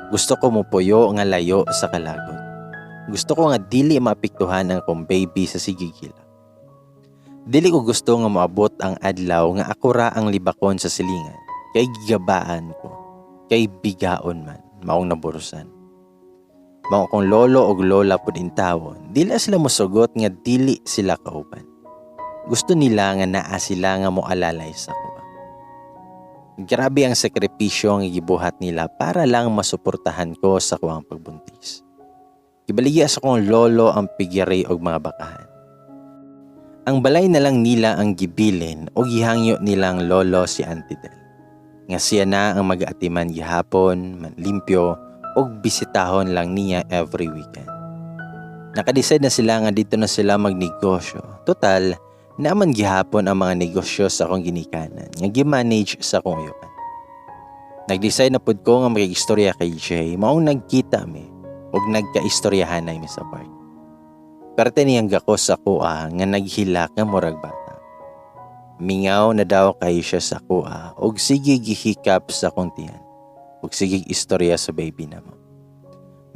A: Gusto ko mopuyo nga layo sa kalagot. Gusto ko nga dili maapektuhan ang akong baby sa sigigila. Dili ko gusto nga moabot ang adlaw nga ako ra ang libakon sa silingan, kay gigabaan ko, kay bigaon man, maong naburusan. Mao akong lolo og lola pud intawon, dili sila mosugot nga dili sila kauban. Gusto nila nga naa sila nga moalalay sa kuha. Grabe ang sakripisyo ang gibuhat nila para lang masuportahan ko sa kuwang pagbuntis. Gibaligya sa akong lolo ang piggery og mga bakahan. Ang balay na lang nila ang gibilin o gihangyo nilang lolo si Auntie Del. Nga siya na ang mag-aatiman gihapon, manlimpyo og bisitahon lang niya every weekend. Nakadecide na sila nga dito na sila magnegosyo. Total, naman gihapon ang mga negosyo sa akong ginikanan nga gi-manage sa akong uyuan. Nag-decide na pud ko nga makig-istorya kay Jay, maong nagkita mi ug nagkaistoryahanay mi sa park. Perte niyang gakos sa kuha nga naghilak nga murag bata. Mingaw na daw kay siya sa kuha ug sige gihikap sa akong tiyan ug sige istorya sa baby namo.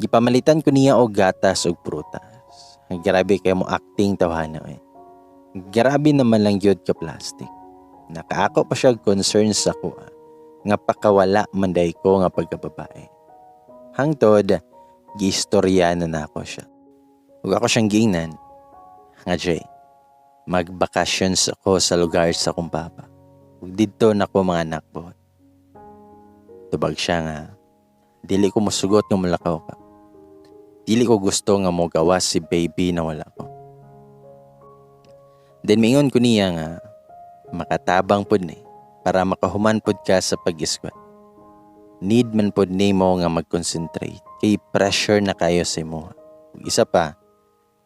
A: Gipamalitan ko niya og gatas ug prutas. Grabe kay mo acting tawhana eh. Grabe naman lang gyud ka plastic. Nakaako pa siya concern sa kuha nga pakawala man day ko nga pagkababae. Hangtod giistorya na nako siya. Ug ako siyang giingnan nga, "Jay, magbakasyon ako sa lugar sa akong papa. Ug didto nako mga anak buot." Tubag siya nga, "Dili ko mosugot nga mulakaw ka. Dili ko gusto nga mogawas si baby na wala ko." Then mingon ko niya nga, "Makatabang pud ni para makahuman pud ka sa pag-eskwela. Need man pud nimo nga mag-concentrate kay pressure na kayo sa imo. Ug isa pa,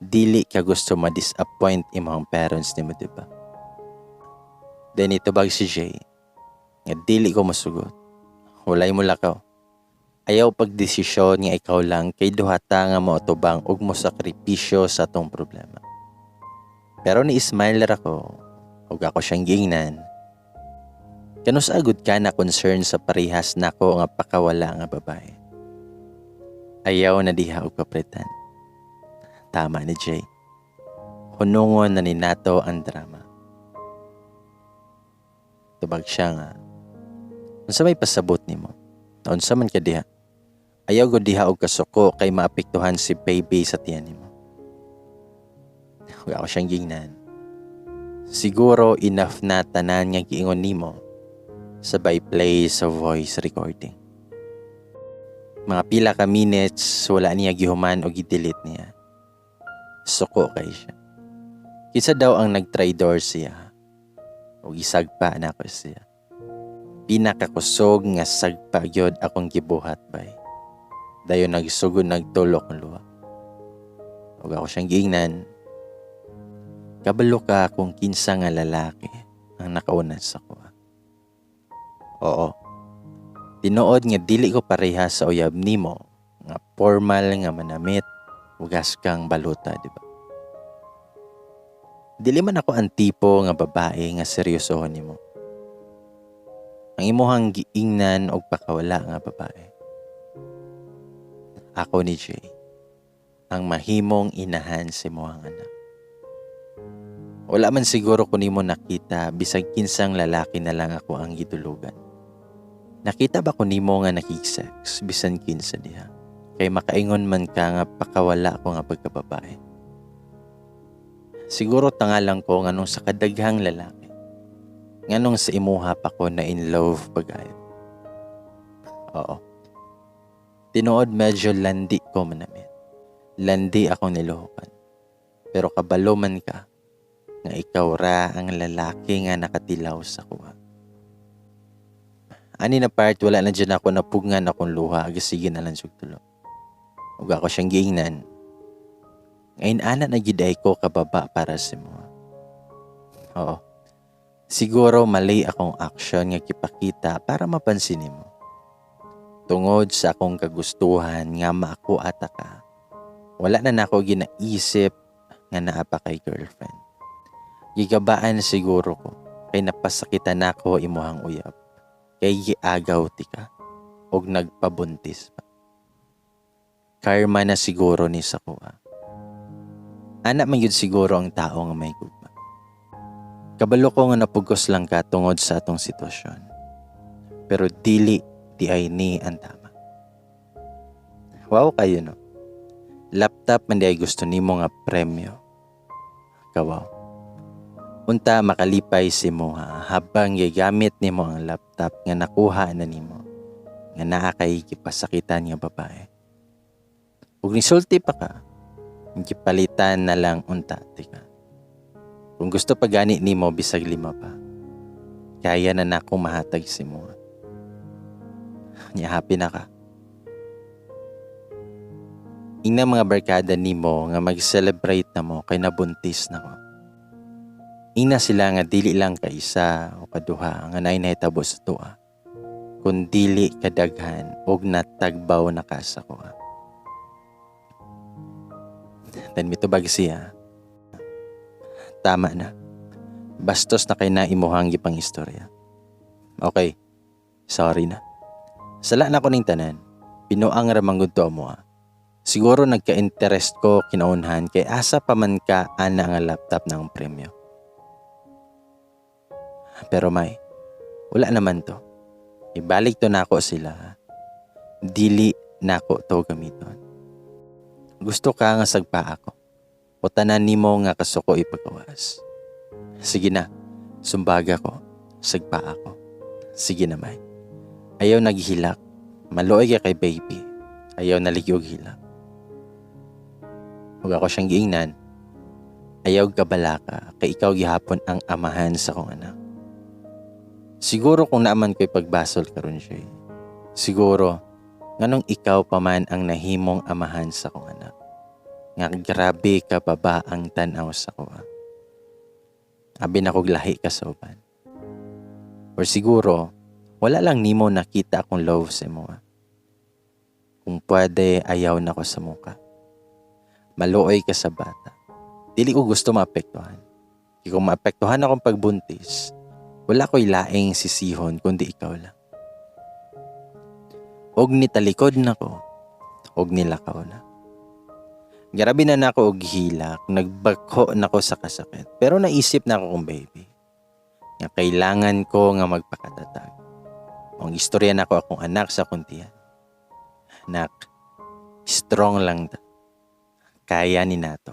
A: Dili ka gusto ma-disappoint imong parents nimo, di ba? Then itubag si Jay nga dili ko masugot. Walay mo lakaw. Ayaw pagdesisyon nga ikaw lang kay duha ta nga moatubang ug mo sakripisyo sa atong problema. Pero ni smile ra ko ug ako siyang giingnan. Kanus-a gud ka na concern sa parehas nako nga pakawala nga babae? Ayaw na diha og pa-pretend. Tama ni Jay. Hunungon na ni nato ang drama. Tubag siya nga, "Unsa may pasabot nimo? Unsa man ka diha? Ayaw gud diha og kasuko kay maapektuhan si baby sa tiyan nimo." Ug ako siyang gingnan. Siguro enough na tanan nga giingon nimo sabay play sa voice recording. Mga pila ka minutes, wala niya gihuman o gi-delete niya. Suko kay siya. Kinsa daw ang nagtraidor siya? O gisagpa na ako siya. Pinakakusog nga sagpa gyud akong gibuhat, bay. Dayon nagsugod nagtulok ang luha. Ug ako siyang giingnan. Kabalo ka kung kinsa nga lalaki ang nakauna sa kuha. Oo. Tinuod nga dili ko pareha sa uyab nimo nga formal nga manamit ug kang baluta, di ba? Dili man ako ang tipo nga babae nga seryosohon nimo. Ang imuhang giingnan og pakawala nga babae. Ako ni Jay, ang mahimong inahan sa imuhang anak. Wala man siguro ko nimo nakita bisag kinsang lalaki na lang ako ang gidulugan. Nakita ba ko nimo nga nakig-sex bisan kinsa diha? Kay makaingon man ka nga pakawala ko nga pagkababae. Siguro tanga lang ko nganong sa kadaghang lalaki. Nganong sa imuha pa ko na in love pagayo. Oo. Tinuod medyo landi ko manamit. Landi ako niluhukan. Pero kabalo man ka nga ikaw ra ang lalaki nga nakatilaw sa kuha. Ani na part, wala na dyan ako napugngan akong luha, sige na lang sugtulo. Ug ako siyang giingnan. Ngayon ana na giday ko kababa para sa mo. Oo. Siguro mali akong action nga gipakita para mapansin nimo. Tungod sa akong kagustuhan nga maako ata ka. Wala na nako ginaisip nga naa pa kay girlfriend. Gigabaan siguro ko kay napasakitan nako imuhang uyab. Kay giagaw ti ka og nagpabuntis pa. Karma na siguro ni sa kuha. Ana man gyud siguro ang tao nga may gugma. Kabalo ko nga napugos lang ka tungod sa atong sitwasyon. Pero dili di ay ni ang tama. Wow kayo, no. Laptop man di ay gusto nimo nga premyo. Kawaw. Unta makalipay si mo ha, habang gigamit nimo ang laptop nga nakuha na nimo nga naa kay gipasakitan nga babae. Ug nisulti pa ka, gipalitan na lang unta tika. Kung gusto pa gani nimo bisag lima pa, kaya na nako mahatag si mo. Nya happy na ka. Ingna mga barkada nimo nga mag-celebrate na mo kay nabuntis na ko. Ingna sila nga dili lang ka isa o kaduha nga naay nahitabo sa tua, kun dili kadaghan og natagbaw na ka sa kuha. Then mitubag siya. Tama na. Bastos na kay na imuhang gipang istorya. Okay. Sorry na. Sala na ko ning tanan. Pinuang ra man gud to mo ah. Siguro nagka-interest ko kinaunhan kay asa pa man ka ana nga laptop ng premyo. Pero may, wala naman to. Ibalik to nako sila. Dili nako to gamiton. Gusto ka nga sagpa ako. O tanan nimo nga kasuko ipagawas. Sige na, sumbaga ko, sagpa ako. Sige na, may. Ayaw naghilak. Maluoy ka kay baby. Ayaw naligyo og hilak. Huwag ako siyang giingnan. Ayaw kabalaka kay ikaw gihapon ang amahan sa kong anak. Siguro kung naaman ko'y pagbasol karon siya. Siguro, nganong ikaw pa man ang nahimong amahan sa kong anak. Nga grabe ka baba ang tan-aw sa kuha. Abi na kog lahi ka sa uban. Or siguro, wala lang nimo nakita akong love sa imo. Kung pwede, ayaw na ko sa muka. Maluoy ka sa bata. Dili ko gusto maapektuhan. Kung maapektuhan akong pagbuntis, wala ko'y laing sisihon kundi ikaw lang. Og nitalikod na ko, og nilakaw na. Grabe na nako og hilak, nagbako na ko sa kasakit. Pero naisip na ako kong baby, nga kailangan ko nga magpakatatag. Ang istorya nako akong anak sa kuntian. Anak, strong lang ta. Kaya ni nato.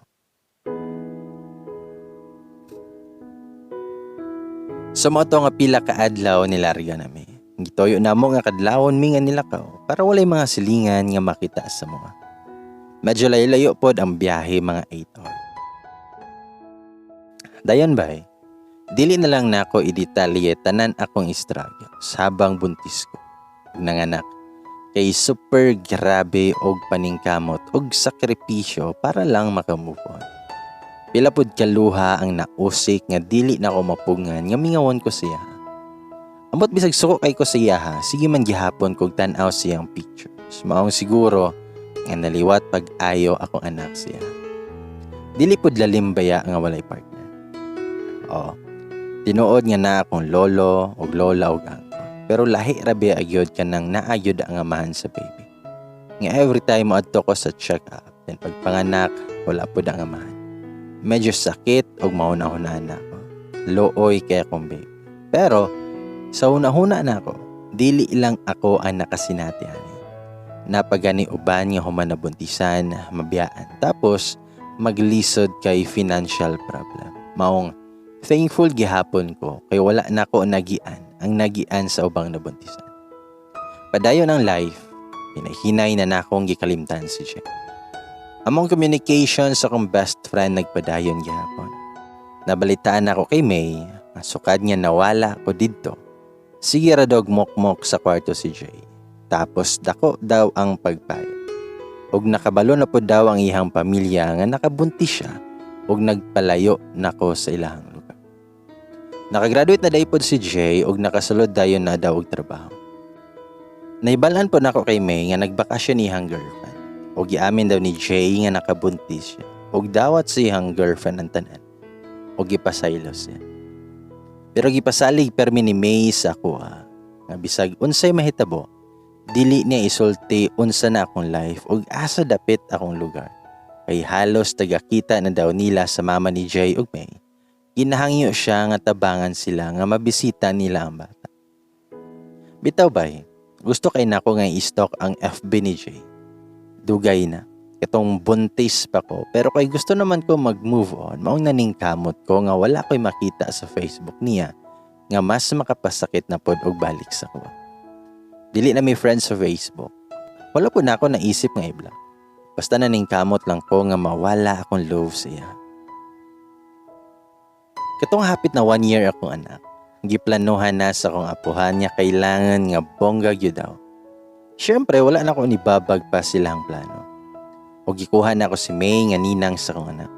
A: Sa mo to nga pila ka adlaw nilarga nami. Gituyo namo nga kadlawon mi nga nilakaw para walay mga silingan nga makita sa mga. Medyo layo-layo pod ang biyahe, mga 8 hours. Dayon bay, dili na lang nako i-detalye tanan akong struggles habang buntis ko ug nanganak. Kay super grabe og paningkamot og sakripisyo para lang makamove on. Pila pod kaluha ang nausik nga dili na ako mapugngan nga mingawon ko siya. Ambot bisag suko kay ko siya ha, sige man gihapon kog tan-aw siyang pictures. Maong siguro nga naliwat pag-ayo akong anak siya. Dili pod lalim baya nga walay partner. Oo, tinuod nga na akong lolo og lola og angkon. Pero lahi ra biya agyod kanang naagyod ang amahan sa baby. Nga every time moadto ko sa check-up, then pagpanganak, wala pod ang amahan. Medyo sakit og mauna-una na ako. Looy kay akong baby. Pero sa una-una na ako, dili lang ako ang nakasinati ani. Napagani uban nga human nabuntisan, mabiyaan. Tapos maglisod kay financial problem. Maong thankful gihapon ko kay wala na ko nagian ang nagian sa ubang nabuntisan. Padayon ang life, hinahinay na nakong gikalimtan si Jay. Among communication sa akong best friend nagpadayon gihapon. Nabalitaan ako kay May, ang sukad niya nawala ko didto. Sige ra dog mokmok sa kwarto si Jay. Tapos dako daw ang pagpayat. Og nakabalo na po daw ang iyang pamilya nga nakabuntis siya og nagpalayo nako sa ilahang lugar. Nakagraduate na day pod si Jay og nakasulod dayon na daw og trabaho. Naibalan po nako kay May nga nagbakasyon iyang girlfriend. Og giamin daw ni Jay nga nakabuntis siya. Og dawat sa iyang girlfriend ang tanan. Og gipasaylo siya. Pero gipasalig permi ni May sa ako, nga bisag unsay mahitabo, dili niya isulti unsa na akong life og asa dapit akong lugar. Kay halos tagakita na daw nila sa mama ni Jay ug May. Ginahangyo siya nga tabangan sila nga mabisita nila ang bata. Bitaw bay, gusto kay nako nga i-stalk ang FB ni Jay. Dugay na. Katong buntis pa ko, pero kay gusto naman ko mag-move on, maong naningkamot ko nga wala ko'y makita sa Facebook niya nga mas makapasakit na pod og balik sa kuha. Dili na may friends sa Facebook. Wala po na ako naisip nga i-block. Basta naningkamot lang ko nga mawala akong love sa iya. Katong hapit na 1 year akong anak, giplanuhan na sa akong apuhan nga kailangan nga bongga gyud daw. Siyempre, wala na ko nibabag pa silang plano. O gikuha na ako si May nga ninang sa akong anak.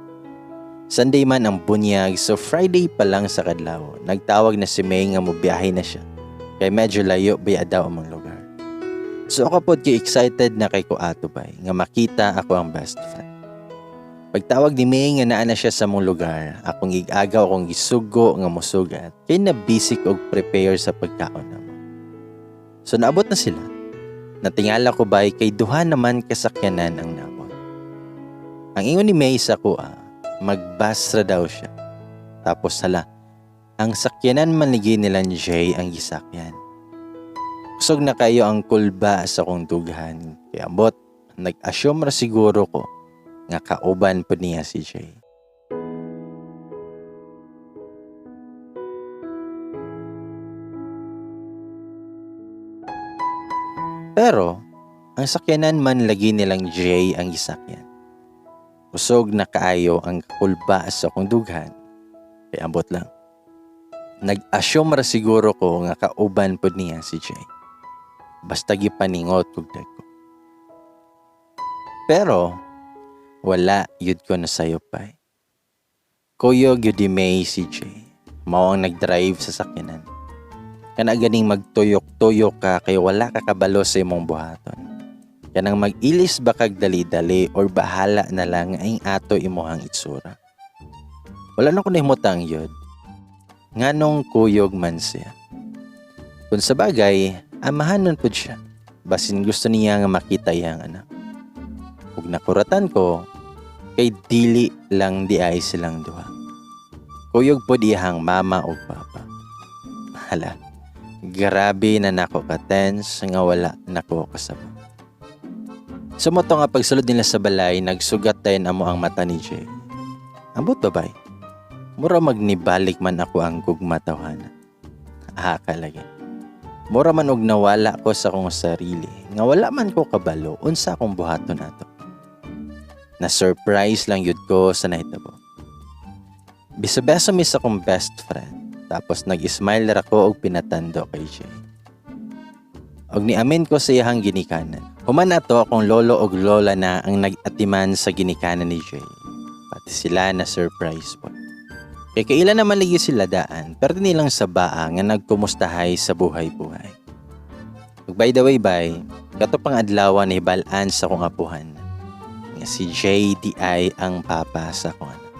A: Sunday man ang bunyag, so Friday pa lang sa kadlaw, nagtawag na si May nga mobiyahe na siya. Kay medyo layo baya daw among lugar. So ako pod kay excited na kay ko ato bay, nga makita ako ang best friend. Pagtawag ni May nga naa na siya sa mong lugar, akong gigagaw akong gisugo nga mosugat, kay na busy og prepare sa pagkaon namo. So naabot na sila. Natingala ko bay kay duha naman kasakyanan ang naabot. Ang ingon ni May sa kuha, magbas ra daw siya. Tapos hala, ang sakyanan man ligi nila ni Jay ang gisakyan. Kusog na kayo ang kulba sa kong dughan. Kaya ambot, nag-assume ra siguro ko nga kauban po niya si Jay. Pero, ang sakyanan man lagi nilang Jay ang gisakyan. Kusog na kaayo ang kulba sa akong dughan. Kaya ambot lang. Nag-assume ra siguro ko nga kauban pod niya si Jay. Basta gipaningot kog dagko. Pero, Wala yud ko nasayop, bay. Kuyog yud ni May si Jay. Mao ang nag-drive sa sakyanan. Kana ganing magtuyok-tuyok ka kay wala ka kabalo sa imong buhaton. Kanang mag-ilis ba kag dali-dali or bahala na lang ang ato imuhang itsura. Wala na ko nahimutang yun. Nganong kuyog man siya. Kung sa bagay, amahanon pud siya. Basin gusto niya nga makita iyang anak. Ug nakuratan ko, kay dili lang di ay silang duha. Kuyog pod iyang mama ug papa. Hala, grabe na nako ka-tense nga wala nako kasabot. Sa mao to nga pagsulod nila sa balay, nagsugat dayon amo ang mata ni Jay. Ambot ba, bay? Mura magnibalik man ako ang gugma tawhana. Ah, lagi. Mura man og nawala ko sa akong sarili, nga wala man ko kabalo unsa akong buhaton ato. Na surprise lang yud ko sa nahitabo. Beso-beso mi sa akong best friend. Tapos nag-smile ra ko og pinatando kay Jay. Og niamin ko sa iyahang ginikanan. Human ato, akong lolo og lola na ang nag-atiman sa ginikanan ni Jay. Pati sila na surprise po. Kay kaila naman lagi sila daan, pero nilang sa baa nga nagkumustahay sa buhay-buhay. Ug by the way, bay, kato pang adlaw nahibal-an sa akong apuhan nga si JDI ang papa sa akong anak.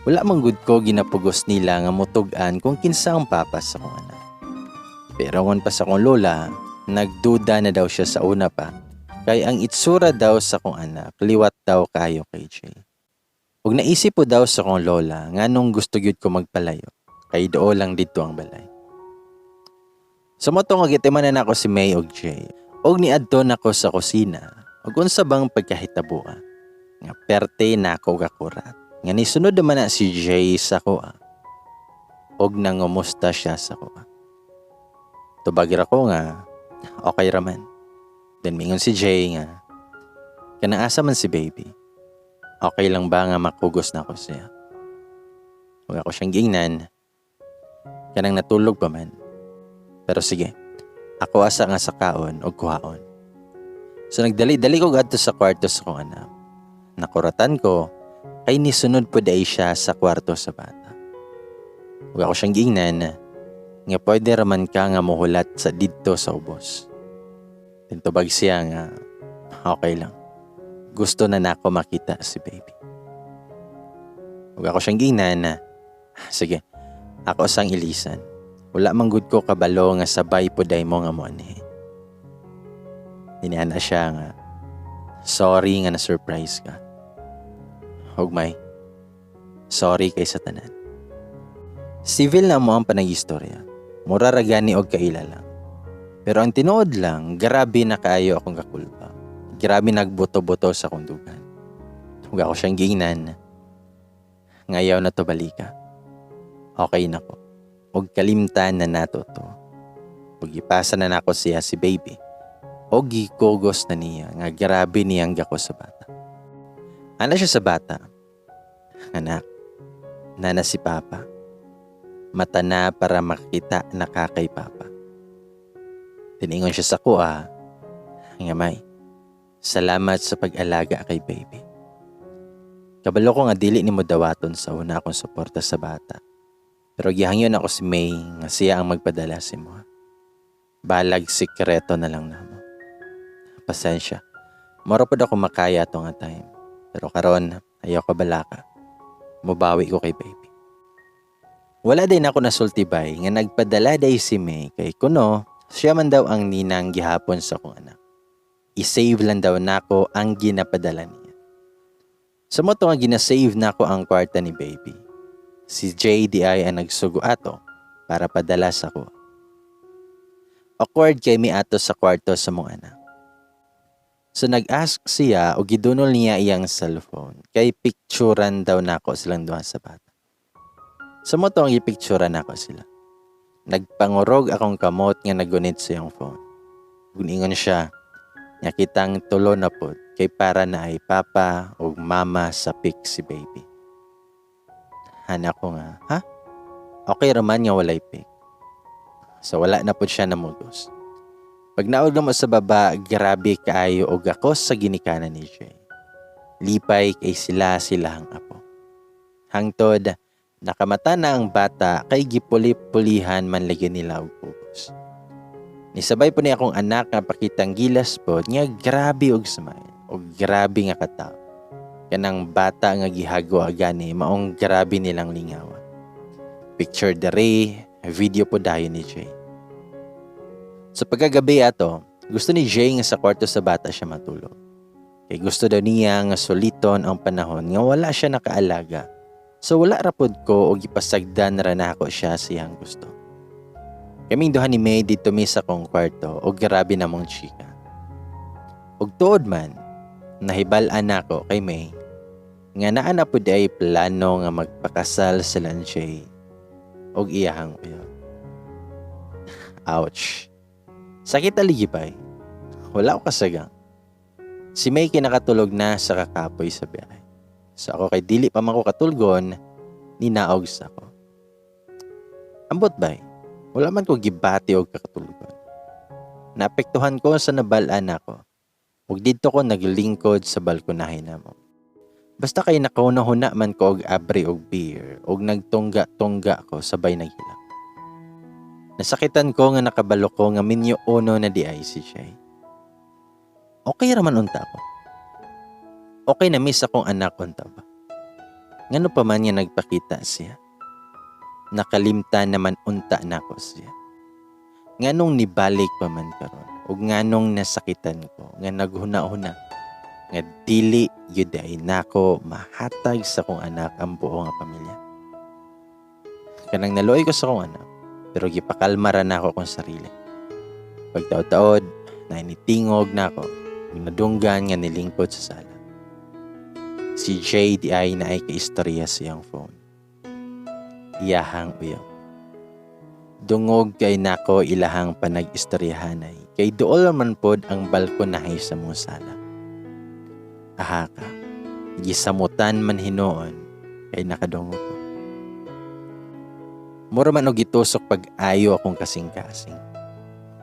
A: Wala man gud ko ginapugos nila nga mutug-an kung kinsa ang papa sa akong anak. Pero ngon pa sa akong lola, nagduda na daw siya sa una pa kay ang itsura daw sa akong anak liwat daw kayo kay Jay. Ug naisip po daw sa akong lola nganong gusto gyud ko magpalayo kay doo lang didto ang balay. Sa mao to nga gitiman na nako si May og Jay. Og niadto nako sa kusina ug unsa bang pagkahitaboa nga perte nako gakurat. Nga nisunod naman na si Jay sa kuha. Og nangumusta siya sa kuha. Tubag ra ko nga okay raman. Then mingon si Jay nga kanang asa man si baby. Okay lang ba nga makugos na ako siya? Huwag ako siyang giingnan. Kanang natulog pa man. Pero sige, ako asa nga sa kaon o kuhaon. So nagdali-dali ko gadto sa kwarto sa kong anak. Nakuratan ko, kay nisunod po day siya sa kwarto sa bata. Huwag ako siyang giingnan nga pwede raman ka nga muhulat sa didto sa ubos. Tintubag siya nga okay lang. Gusto na nako makita si baby. Huwag ako siyang giingnan na, sige, ako sang ilisan. Wala man gud ko kabalo nga sabay po day mo nga mo anhi. Diniana siya nga, sorry nga na surprise ka. Hugmay, sorry kay sa tanan. Civil na mo ang panagistorya. Mura ra gani og kaila lang. Pero ang tinuod lang, grabe na kaayo akong kakulpa. Grabe nagbuto-buto sa akong dugan. Huwag ako siyang giingnan. Ngayaw na to balika. Okay na ko. Og kalimtan na nato to. Ug ipasa na nako siya si baby. Og gikugos na niya nga grabe niyang gako sa bata. Ana siya sa bata. Anak, nana si papa. Mata na para makita na ka kay papa. Tiningon siya sa kuha. Nga may, salamat sa pag-alaga kay baby. Kabalo ko nga dili nimo dawaton sa una akong suporta sa bata. Pero gihangyon ako si May nga siya ang magpadala sa imo. Balag sikreto na lang namo. Pasensya. Moro pod ako makaya to nga time. Pero karon ayaw ka balaka. Mubawi ko kay baby. Wala din ako nasulti, bay, nga nagpadala day si May kay kuno siya man daw ang ninang gihapon sa akong anak. I-save lang daw nako ang ginapadala niya. Sa mao to nga gina-save nako ang kwarta ni baby. Si JDI ang nagsugo ato para padala sa ko. Awkward kay mi ato sa kwarto sa mong anak. So nag-ask siya o gidunol niya iyang cellphone kay picturean daw nako silang duha sa bata. Sa mao to ang gipicturean nako sila. Nagpangurog akong kamot nga nagunit sa iyang phone. Guningon siya nga kitang tulo na pod kay para na ay papa o mama sa pic si baby. Hana ko nga, ha? Okay raman nga walay pic. So wala na pod siya namugos. Pag naog na mo sa baba, grabe kaayo og ako sa ginikanan ni Jay. Lipay kay sila silahang apo. Hangtod nakamata na ang bata kay gipuli-pulihan man lagi nila og pugos. Nisabay po ni akong anak nga pakitang gilas pod nga grabe og smile og grabe nga katawa. Kanang bata nga gihago gani maong grabe nilang lingawa. Picture dere, video po dayon ni Jay. Sa pagkagabi ato, gusto ni Jay nga sa kwarto sa bata siya matulog. Kay gusto daw niya nga suliton ang panahon nga wala siya nakaalaga. So wala ra pod ko og gipasagdan ra nako siya siyang gusto. Kaming duha ni May didto mi sa akong kwarto og grabe namong chika. Og tuod man, nahibal-an nako kay May nga naa na pud ay plano nga magpakasal sila ni Jay og iyahang uyab. Ouch. Sakit aligi bay. Wala ko kasagang. Si May kinakatulog na sa kakapoy sa biyahe. So ako kay dili pa man ko katulgon, ninaog sa ako. Ambot bay, wala man ko gibati og kakatulgon. Naapektuhan ko sa nabal-an nako. Ug didto ko naglingkod sa balkonahe namo. Basta kay nakahuna-huna man ko og abri og beer og nagtungga-tungga ko sabay naghilak. Nasakitan ko nga nakabalo ko nga minyo uno na di ay si Jay. Okay ra man unta ko. Okay na miss akong anak unta ba. Ngano pa man nga nagpakita siya. Nakalimtan naman unta nako siya. Nganong nibalik pa man karon ug nganong nasakitan ko nga naghuna-huna nga dili gyud ay nako mahatag sa akong anak ang buo nga pamilya. Kanang naluoy ko sa akong anak pero gipakalma ra nako akong sarili. Pagtaod-taod, nainitingog nako ug nadunggan nga nilingkod sa sala. Si Jay diay naay kaistorya sa iyang phone. Iyahang uyab. Dungog kay nako ilahang panag-istoryahanay kay duol man pod ang balkonahe sa mong sala. Aha ka, gisamutan man hinuon kay nakadungog ko. Mura man og gitusok pag-ayo akong kasing-kasing.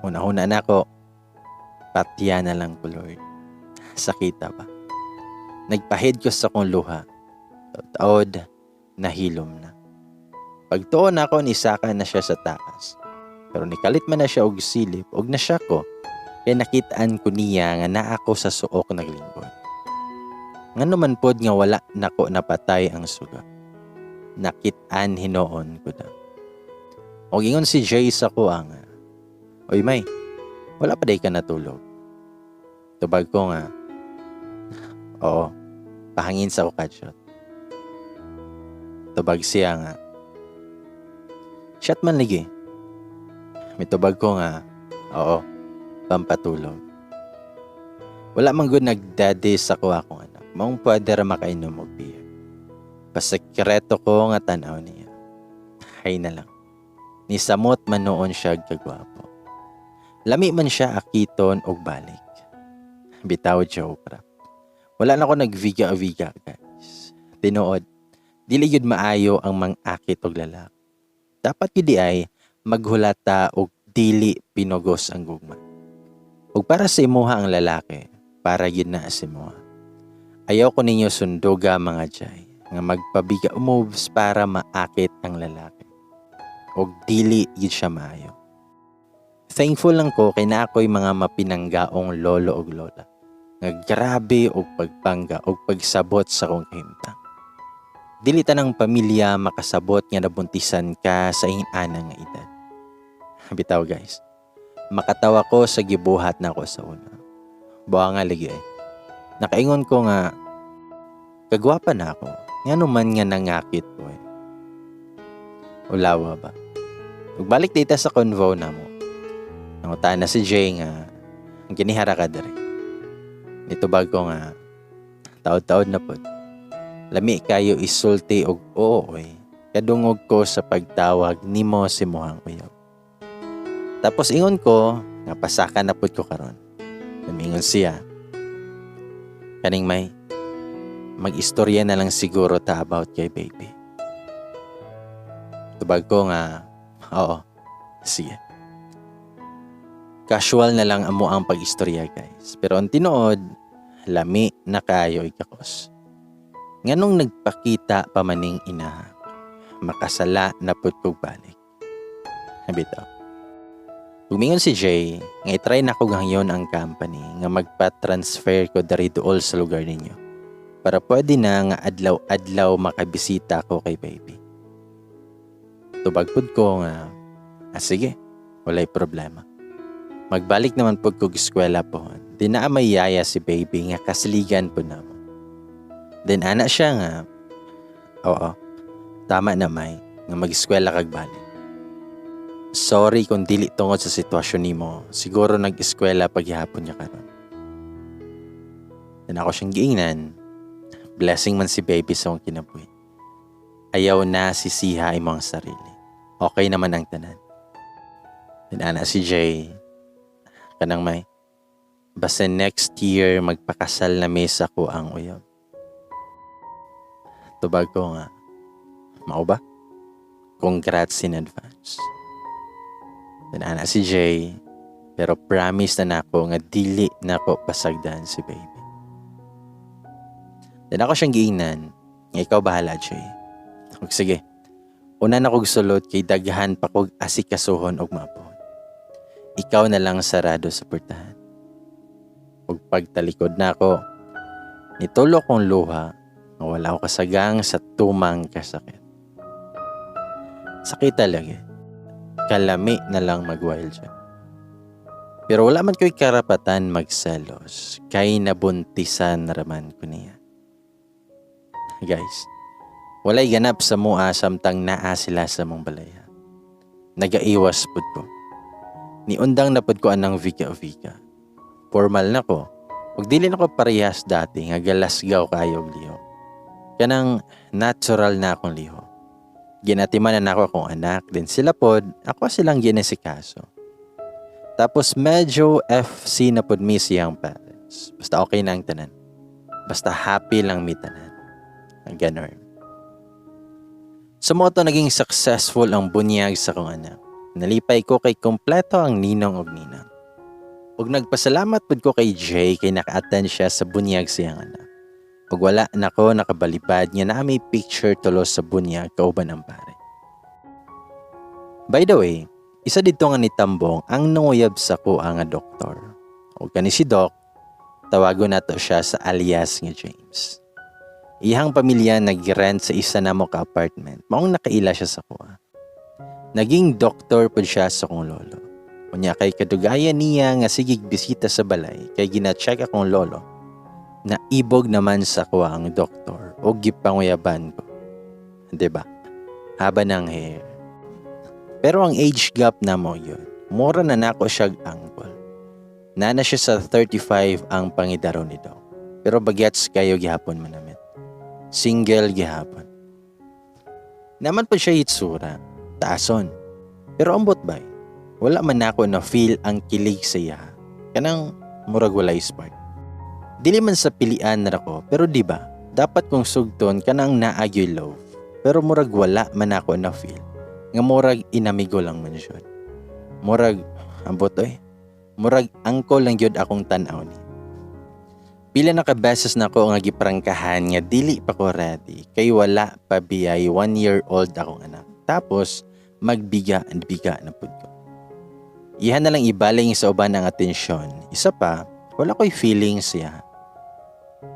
A: Una-una nako, patya na lang ko, Lord. Sakita ba? Nagpahid ko sa akong luha. Taod, nahilom na. Pagtuon nako, nisaka na siya sa taas. Pero nikalit man na siya og silip og nasya ko kay nakitaan ko niya nga naa ko sa suok naglingkod. Ngano man pod nga wala nako napatay ang suga. Nakit-an hinuon ko na. Og ingon si Jay sa ko ang, "Oy May, wala pa day ka natulog?" Tubag ko nga, "Oo, pahangin sa ko kadyot." Tubag siya nga, "Shot man lagi." Mitubag ko nga, "Oo, pampatulog." Wala man gud nagdaddy sa ko akong anak. Maong pwede ra makainom og beer. Pasekreto ko nga tanaw niya. Hay na lang. Nisamot man noon siya kagwapo. Lami man siya akiton og balik. Bitaw, joke ra. Wala na ko nagviga-viga, guys. Tinuod, dili gyud maayo ang mang-akit og lalaki. Dapat gyud di ay maghulata og dili pinugos ang gugma. Ug para sa imuha ang lalaki, para gyud na sa imuha. Ayaw ko ninyo sunduga, mga jay, nga magpabiga moves para maakit ang lalaki. Og dili gyud siya maayo. Thankful lang ko kay naa ko'y mga mapinanggaong lolo og lola nga grabe og pagpangga og pagsabot sa akong kahimtang. Dili tanang pamilya makasabot nga nabuntisan ka sa ing-ana nga edad. Bitaw, guys, makatawa ko sa gibuhat nako sa una. Buwa nga lagi eh. Nakaingon ko nga, kagwapa na ako. Ngano man nga nangakit ko eh. Ulawa ba? Pagbalik dita sa convo namo, nangutan na si Jay nga, ang ginihara ka diri. Nitubag ko nga, taod-taod na pod. Lami kayo isulti og oo oy. Kadungog ko sa pagtawag nimo si muhang uyab. Tapos ingon ko nga pasaka na pud ko karon. Namingon siya. Kaning may mag-istorya na lang siguro ta about kay baby. Tubag ko nga, oo, sige. Casual na lang amo ang pag-istorya, guys. Pero ang tinuod, Lami na kaayo ikakos. Nganong nagpakita pa maning inaha? Makasala na pud kog balik. Bitaw. Gumingon si Jay nga i-try na ko gangyon ang company nga magpa-transfer ko dari duol sa lugar ninyo para pwede na nga adlaw-adlaw makabisita ko kay baby. Tubag pud ko nga, "Ah, sige, walay problema. Magbalik naman pud kog eskwela pohon. Di na may yaya si baby nga kasligan pud namo." Then ana siya nga, "Oo, tama na may nga mag-eskwela kag balik. Sorry kung dili tungod sa sitwasyon nimo, siguro nag-eskwela paghihapon niya karon." Then ako siyang giingnan, "Blessing man si baby sa akong kinabuhi. Ayaw na sisiha imong sarili. Okay naman ang tanan." Then ana si Jay, "Kanang may, basta next year magpakasal na mi sa akoang uyab." Tubag ko nga, "Mao ba? Congrats in advance." Then ana si Jay, "Pero promise na nako nga dili nako pasagdan si baby." Then ako siyang giingnan, nga "Ikaw bahala, Jay. Ug sige, una na kog sulod kay daghan pa kog asikasuhon og mapuhon. Ikaw na lang sarado sa portahan." Ug pagtalikod na ako, nitulo kong luha nga wala ko kasagang sa tumang kasakit. Sakit talaga. Kalami na lang mag-wild siya. Pero wala man ko'y karapatan magselos kay nabuntisan raman ko niya. Guys, walay ganap sa mua samtang naa sila sa mong balaya. Nagaiwas pud ko. Niundang na pud ko anang vika-vika. Formal na ko. Ug dili na ko parehas dati nga galasgaw kayo og lihok. Kanang natural na akong lihok. Ginatiman na nako akong anak, din sila pod, ako silang ginasikaso. Tapos medyo FC na pod mi siyang parents. Basta okay na ang tanan. Basta happy lang mi tanan. Ang ganon. Sa mao to naging successful ang bunyag sa akong anak. Nalipay ko kay kompleto ang ninong og ninang. Ug nagpasalamat pud ko kay Jay kay naka-attend siya sa bunyag siyang anak. Ug wala nako nakabalibad nga naa may picture tulos sa bunyag kauban ang pare. By the way, isa dito nga nitambong ang nanguyab sa ko nga doktor. O kani si Doc, tawagon nato siya sa alias nga James. Iyang pamilya nag-rent sa isa namo ka apartment. Maong nakaila siya sa kuha. Naging doktor pud siya sa akong lolo. Unya kay kadugayan niya nga sigig bisita sa balay kay gina-check akong lolo. Naibog naman sa kuha ang doktor o gipanguyaban ko. 'Di ba? Haba ng hair. Pero ang age gap namo yun, mura na nako siya uncle. Nana siya sa 35 ang pangidaro ni Doc. Pero bagyats kayo gihapon manamit. Single gihapon. Naman po siya itsura. Taason. Pero ambot bay, wala man nako na feel ang kilig sa iya. Kanang murag walay spark. Dili man sa pilian na ko, pero di ba, dapat kong sugton kanang naagyoy love. Pero murag wala man ako na feel. Nga murag inamigo lang man siya. Murag, ambot oy. Murag angko lang gyud akong tan-aw ni. Pila na ka beses na ko nga giprangkahan nga dili pa ko ready kay wala pa biyay 1 year old akong anak. Tapos magbiga and biga na pud ko. Iha na lang ibaling sa uban ang atensyon. Isa pa, wala ko'y feelings siya.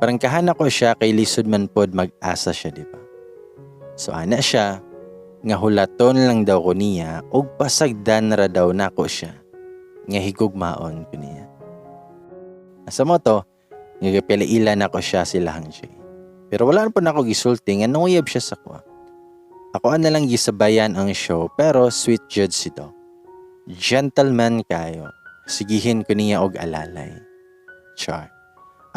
A: Prangkahan ako siya kay lisod man pod mag-asa siya, di ba? So ana siya, nga hulaton lang daw ko niya og pasagdan ra daw nako siya nga higugmaon ko niya. Asa mo to, nga gipilailan nako siya silahang Jay. Pero wala na po nako gisulti nga nanguyab siya sa kuha. Ako na lang gisabayan ang show pero sweet jud si Doc. Gentleman kayo. Sigihin ko niya og alalay. Char.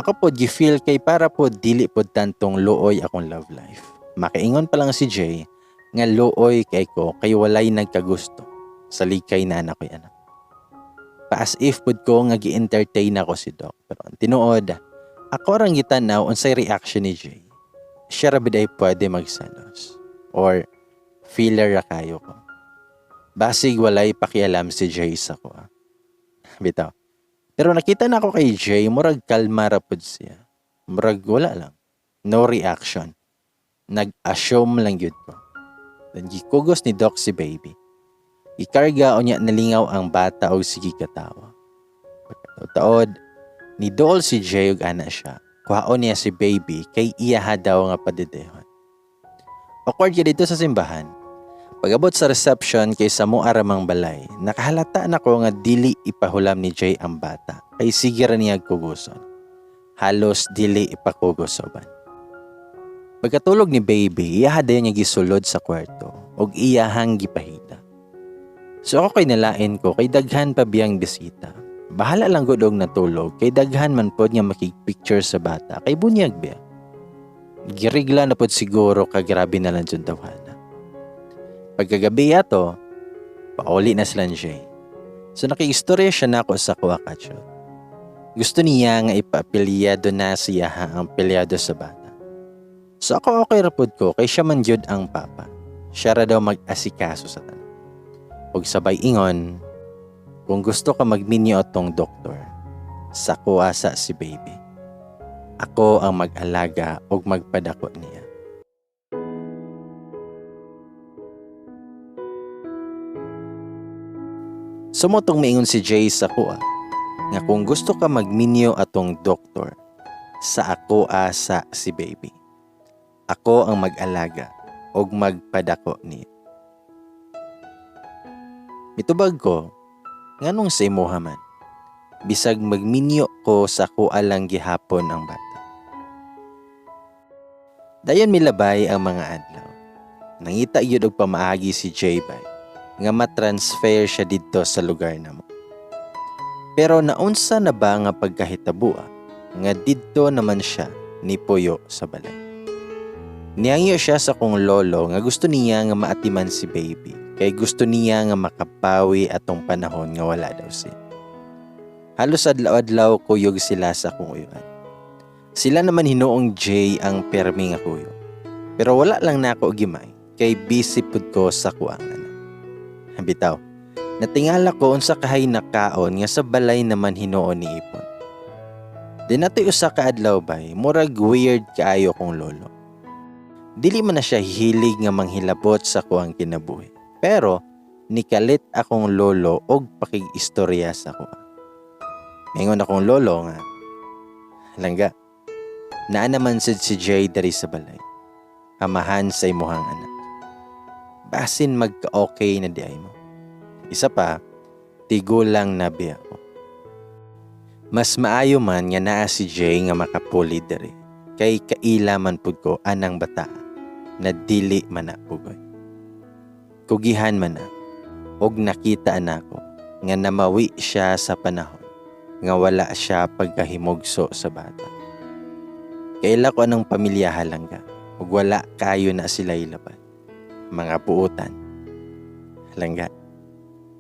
A: Ako po gi-feel kay para po dili po tantong luoy akong love life. Makaingon pa lang si Jay nga luoy kay ko kay walay nagkagusto sa likay na anak ko'y anak. Pa as if pud ko nga gi-entertain ako si Doc. Pero ang tinuod, ako rang gitanaw unsay reaction ni Jay. Siya ra ay pwede magselos. Or feeler ra kayo ko. Basig walay pakialam si Jay sa ko. Ah. Bitaw. Pero nakita na ako kay Jay, murag kalma ra pud siya. Murag wala lang. No reaction. Nag-assume lang gyud ko. Then gikugos ni Doc si baby. Gikarga unya nalingaw ang bata og sige katawa. Pagkataod, ni dool si Jay og ana siya. Kuhaon niya si baby kay iyaha daw nga padedehon. Awkward ka dito sa simbahan. Pag-abot sa reception kay sa aramang balay, nakahalata na ko nga dili ipahulam ni Jay ang bata kay sige ra niya kuguson. Halos dili ipakugosoban. Pagkatulog ni baby, iyaha dayon niya gisulod sa kwarto og iyahang gipahida. So ako kay nalain ko kay daghan pa biyang bisita. Bahala lang gud og natulog kay daghan man pod nga makig-picture sa bata kay bunyag biya. Girigla na pod siguro ka grabe na lang jud tawhana. Pagkagabi ato, pauli na sila ni Jay. So nakiistorya siya nako sa kuha kachot. Gusto niya nga ipaapelyado na siya ang pelyado sa bata. So ako okay ra pod ko kay siya man gyud ang papa. Siya ra daw mag-asikaso sa tanan. Ug sabay ingon, kung gusto ka magminyo atong doktor, sa kuha sa si baby. Ako ang mag-alaga ug magpadako niya. Sumotong miingon si Jay sa kuha, nga kung gusto ka magminyo atong doktor, sa ako asa si baby. Ako ang mag-alaga og magpadako niya. Mitubag ko, nganong sa imuha man? Bisag magminyo ko sa kuha lang gihapon ang bata. Dayon milabay ang mga adlaw. Nangita gyud og pamaagi si Jay bay nga matransfer siya didto sa lugar namo. Pero naunsa na ba nga pagkahitabua nga didto naman siya ni puyo sa balay. Niyangyo siya sa kong lolo nga gusto niya nga maatiman si baby kay gusto niya nga makapawi atong panahon nga wala daw siya. Halos adlaw-adlaw kuyog sila sa akong uyuan. Sila naman hinuong Jay ang permi nga kuyog. Pero wala lang nako gimay kay busy pud ko sa kuang anak. Bitaw, natingala ko unsa kahay nakaon nga sa balay naman hinuon ni Ipon. Di natoy usa ka adlaw bay, murag weird kaayo kong lolo. Dili man na siya hilig nga manghilabot sa kuang kinabuhi. Pero nikalit akong lolo og pakig-istorya sa kuha. Mingon akong lolo nga, langga, naa naman sad si Jay diri sa balay. Amahan sa imuhang anak. Basin magka-okay na di ay mo. Isa pa, tigulang na biya ko. Mas maayo man nga naa si Jay nga makapuli diri. Kay kaila man pud ko anang bata na dili man na pugoy. Kugihan man na, og nakita nako nga namawi siya sa panahon nga wala siya pagkahimugso sa bata. Kaila ko anang pamilya halangga ug wala kayo na sila ilabad. Mga buutan. Langga.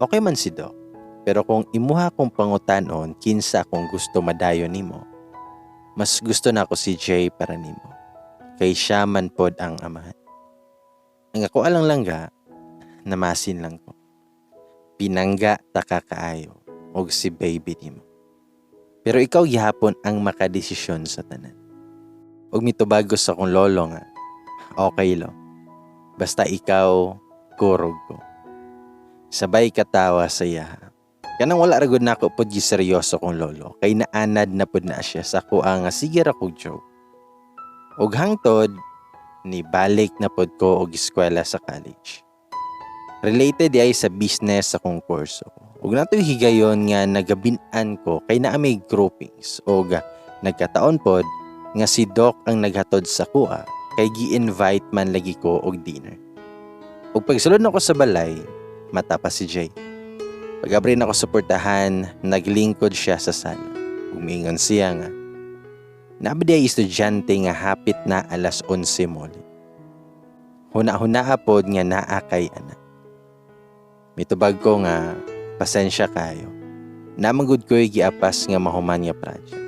A: Okay man si Doc, pero kung imuha kong pangutanon kinsa akong gusto madayon nimo, mas gusto na ako si Jay para nimo. Kay siya man pod ang amahan. Ang ako alang langga, namasin lang ko. Pinangga ta ka kaayo og si baby nimo. Pero ikaw gihapon ang makadesisyon sa tanan. Og mitubago sa akong lolo nga, okay lo. Basta ikaw, kurog ko. Sabay katawa sa iya. Kanang wala ra gud nako pod giseryoso kong lolo kay naanad na pod na siya sa kuha nga sige ra kog joke. Og hangtod ni balik na pod ko og eskwela sa college. Related di ay sa business sa akong kurso. Ug natoy higayon nga nagabin-an ko kay naa may groupings og nagkataon pod nga si Doc ang naghatod sa kuha kay gi-invite man lagi ko og dinner. Ug pagsulod nako sa balay, mata pa si Jay. Pag-abri nako sa portahan, naglingkod siya sa sala. Umingon siya nga, naa ba diay estudyante nga hapit na alas 11 moli. Huna-huna pod nga naa kay anak. Mitubag ko nga, pasensya kayo. Namangod ko'y giapas nga mahuman nga project.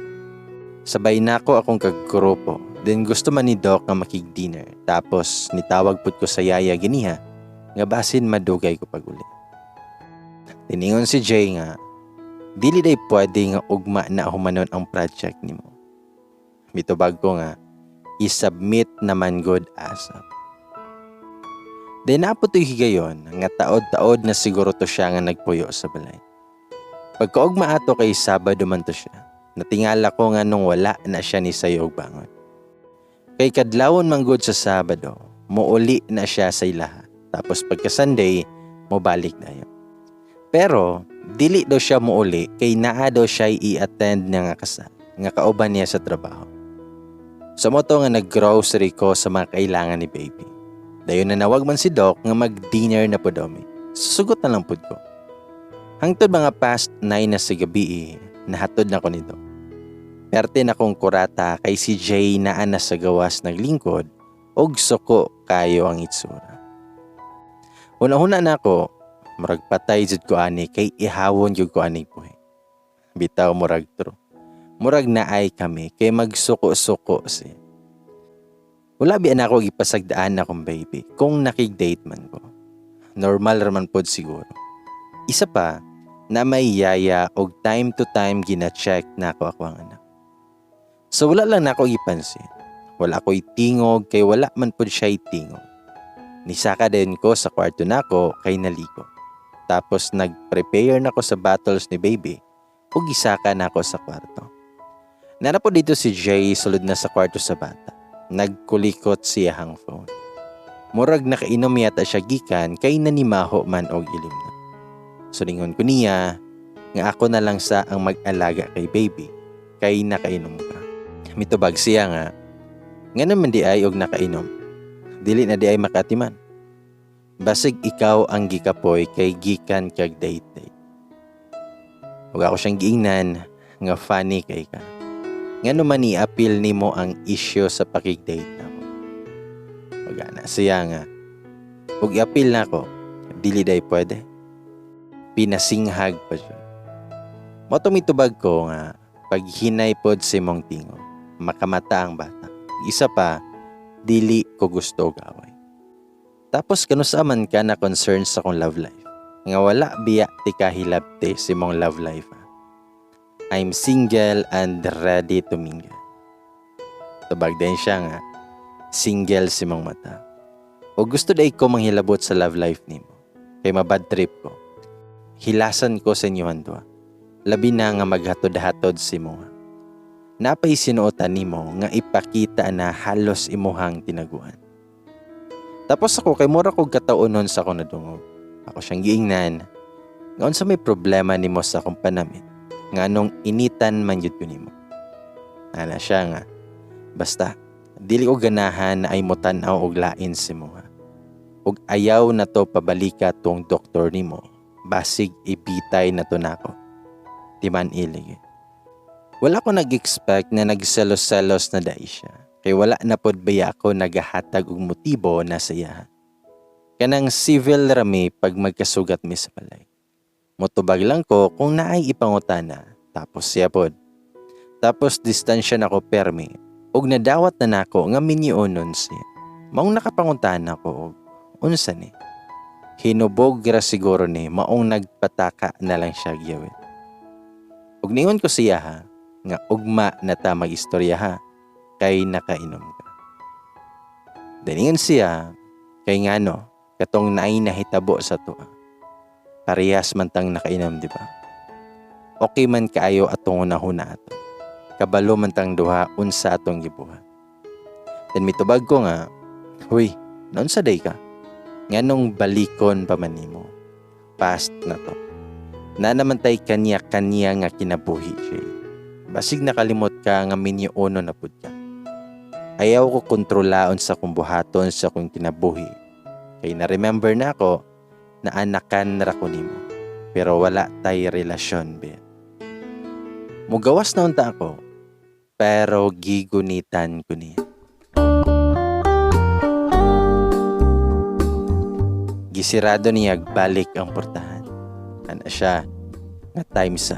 A: Sabay nako akong kagrupo. Then gusto man ni Doc nga makig-dinner. Tapos nitawag pud ko sa yaya giniha nga basin madugay ko pag-uli. Tiningon si Jay nga, Dili day pwede nga ugma na humanon ang project nimo. Mitubag ko nga i-submit naman good ASAP. Then naa pod to'y higayon nga taod-taod na siguro to siya nga nagpuyo sa balay. Pagkaugma ato kay Sabado man to siya. Natingala ko nga nung wala na siya ni sayo og bangon. Kay kadlawon man gud sa Sabado, muuli na siya sa ilaha. Tapos pagka Sunday, mobalik na yun. Pero dili daw siya muuli kay naa daw siya i-attend nga kasal nga kauban niya sa trabaho. Sa mao to nga nag-grocery ko sa mga kailangan ni baby. Dayon nanawag man si Doc nga mag-dinner na pod mi. Sugot na lang pud ko. Hangtod mga past 9 na sa gabi eh, nahatod na ko ni Doc. Perte na kong kurata kay si Jay naa na sa gawas naglingkod og suko kayo ang itsura. Una-una na ako, murag patay jud ko ani kay ihawon jud ko ani buhi. Bitaw murag true. Murag naay kami kay magsuko-suko siya. Wala biya na ako gipasagdaan akong baby kung nakig-date man ko. Normal raman pod siguro. Isa pa, na may yaya og time to time gina-check na ako ako ang anak. So wala lang nako gipansin. Wala ko'y tingog kay wala man pod siya'y tingog. Nisaka din ko sa kwarto nako kay naligo. Tapos nag-prepare na ko sa bottles ni baby ug gisaka nako sa kwarto. Naa pod didto si Jay sulod na sa kwarto sa bata. Nagkulikot siya hang phone. Murag nakainom yata siya gikan kay nanimaho man og ilim na. So ningon ko niya nga ako na lang sa ang mag-alaga kay baby kay nakainom ka. Mitubag siya nga naman di ay og nakainom. Dili na di ay makatiman. Basig ikaw ang gikapoy kay gikan kag date date. Ug ako siyang giingnan nga funny kay ka. Ngano man i-appeal nimo ang issue sa pakig-date nako. Ug ana siya nga ug i-appeal nako, dili day pwede. Pinasinghag pa siya. Mao to mitubag ko nga paghinay pod sa imong tingog, makamata ang bata. Isa pa, dili ko gusto og away. Tapos kanusa man ka na concern sa akong love life? Nga wala biya ti kahilabti sa imong love life. Ha? I'm single and ready to mingle. Tubag din siya nga, single si mong mata. O gusto day ko manghilabot sa love life nimo. Kay mabad trip ko. Hilasan ko sa inyong duha. Labi na nga maghatod-hatod si mo. Napay sinuotan nimo nga ipakita na halos imuhang tinaguan. Tapos ako kay mura kog kataunon sa akong nadungog. Ako siyang giingnan nga unsa may problema nimo sa akong panamit, nganong initan man gyud ko nimo. Ana siya nga basta dili ko ganahan na ay motan-aw og lain si mo. Ug ayaw na to pabalika tong doktor nimo. Basig ibitay na to nako. Timan ilig. Wala ko nag-expect na nagselos-selos na dai siya. Kay wala na pod baya ako nagahatag og motibo na sa iya. Kanang civil rami pag magkasugat mi sa balay. Motubag lang ko kung naay ipangutana, tapos siya pod. Tapos distansya nako permi ug nadawat na nako nga minyonon siya. Maong nakapangutana ko og unsa ni. Hinubog ra siguro ni maong nagpataka na lang siya giyawit. Ug ningon ko siya ha, nga ugma na ta mag-istorya ha, kay nakainom ka. Daningon siya, kay ngano, katong naay nahitabo sa tuwa. Parehas man tang nakainom, di ba? Okay man kaayo atong unahuna ato. Kabalo man tang duha unsa atong gibuhat. Then mitubag ko nga, "Huy, naunsa day ka? Nganong balikon pa man nimo? Past na to. Na naman tay kanya-kanya nga kinabuhi siya. Basig nakalimot ka nga minyo-uno na pud ka. Ayaw ko kontrolaon sa kong buhaton sa kong kinabuhi. Kay na-remember na ako na anakan ra ko nimo. Pero wala tay relasyon be." Mugawas na unta ako, pero gigunitan ko niya. Gisirado niya balik ang portahan. Ana siya, nga time sa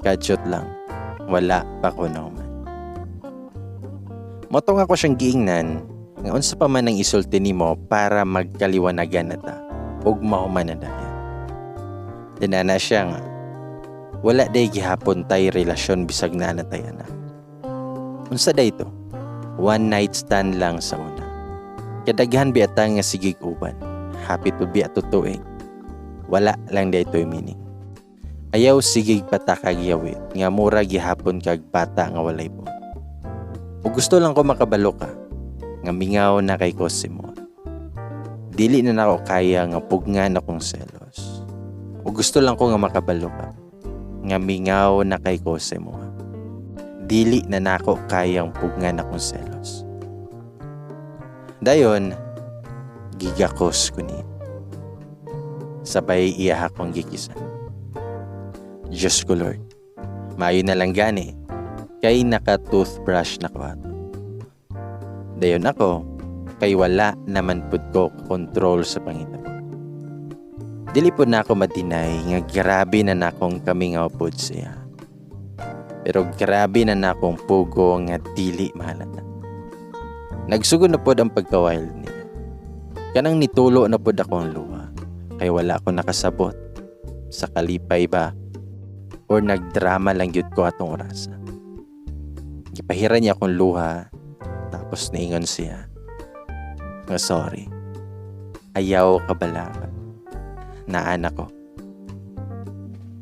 A: kadyot lang, wala pa ko naman. Motong ako siyang giingnan, nga unsa pa man ang isulti nimo para magkaliwanagan na ta, ug mahuman na dayon. Dinana siya nga, Wala day gihapon tay relasyon bisag naa na tay anak. Unsa day to? One night stand lang sa una. Kadaghan biya ta nga sigig uban. Hapit pud biya to tuig. Wala lang day to'y meaning. Ayaw sigig patakag yawit nga mura gihapon kag bata nga walay buot. O gusto lang ko makabalo ka nga mingaw na kay ko si mo. Dili na nako kaya nga pugngan akong selos. O gusto lang ko nga makabalo ka nga mingaw na kay ko si mo. Dili na nako kayang pugngan akong selos. Dayon, gigakos ko niya. Sabay iya akong gikisan. Diyos ko Lord, maayo na lang gani, kay naka-toothbrush na ko ato. Dayon ako, kay wala naman pud ko control sa pangitabo. Dili pud na ako ma-deny nga grabe na nakong kamingaw pud siya. Pero grabe na nakong pugo nga dili mahalata. Nagsugod na pod ang pagka-wild niya. Kanang nitulo na pod akong luha kay wala ko nakasabot. Sa kalipay ba or nagdrama lang gyud ko atong orasa. Gipahira niya akong luha, tapos niingon siya nga sorry. Ayaw kabalaka. Naan ako.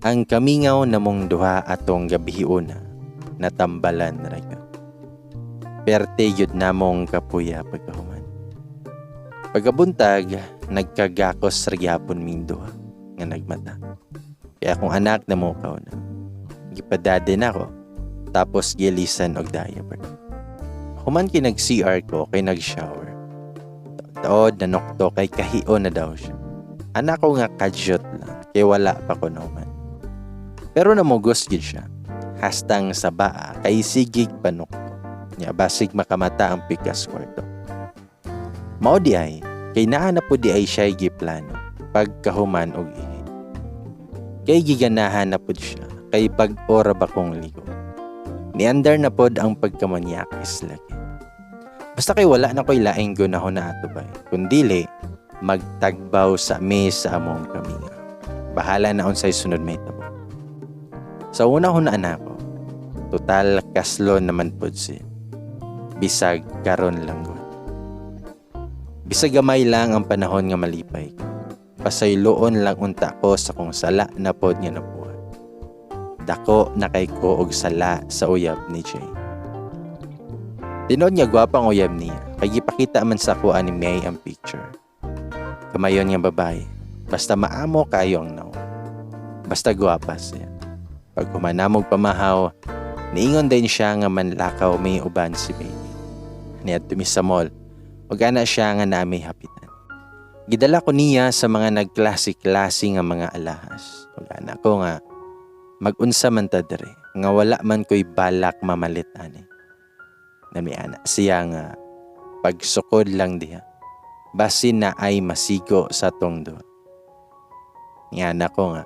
A: Ang kamingaw namong duha atong gabiuna natambalan ra gyud. Perte gyud namong kapuya pagkahuman. Pagkabuntag, nagkagakos ra gyapon ming duha nga nagmata. Kaya akong anak namukaw na. Gipadade na ako, tapos gilisan og diaper. Human kay nag-CR ko kay nag-shower. Taod nanokto kay kahio na daw siya. Anak ko nga kadyot lang kay wala pa ko naman. Pero namugos gid siya. Hastang sa baa kay sigig panukto. Nya basig makamata ang pikas kwarto. Mao di ay kay naa na po di ay siya giplano pagkahuman og ihi. Kay giganahan na pud siya kay bag-o ra ba kong ligo. Niandar na pod ang pagkamanyakis lagi. Basta kay wala na ko'y laing gunahon na ato bay. Kung dili, magtagbaw sa mi sa among kaminga. Bahala na unsay sunod may tabo. Sa una hunaan ako, total kaslon naman pod siya. Bisag karon lang gud. Bisag gamay lang ang panahon nga malipay ko. Pasayloon lang unta ko sa kong sala na pod nga nabuhat. Dako na kay ko og sala sa uyab ni Jay. Tinuod nga gwapa ang uyab niya, kay gipakita man sa ako ani May ang picture. Kamayon nga babae, basta maamo kayo ang naw. Basta gwapa siya. Pag humanamog pamahaw, niingon din siya nga manlakaw may uban si baby. Niadto mi sa mall, ug ana siya nga nami hapitan. Gidala ko niya sa mga nagklase-klase nga mga alahas. Ug ana ko nga magunsa man ta diri, nga wala man ko'y balak mamalit ani. Namiana siya nga pagsukod lang diha. Basin na ay masigo sa tong duha. Ngana ko nga,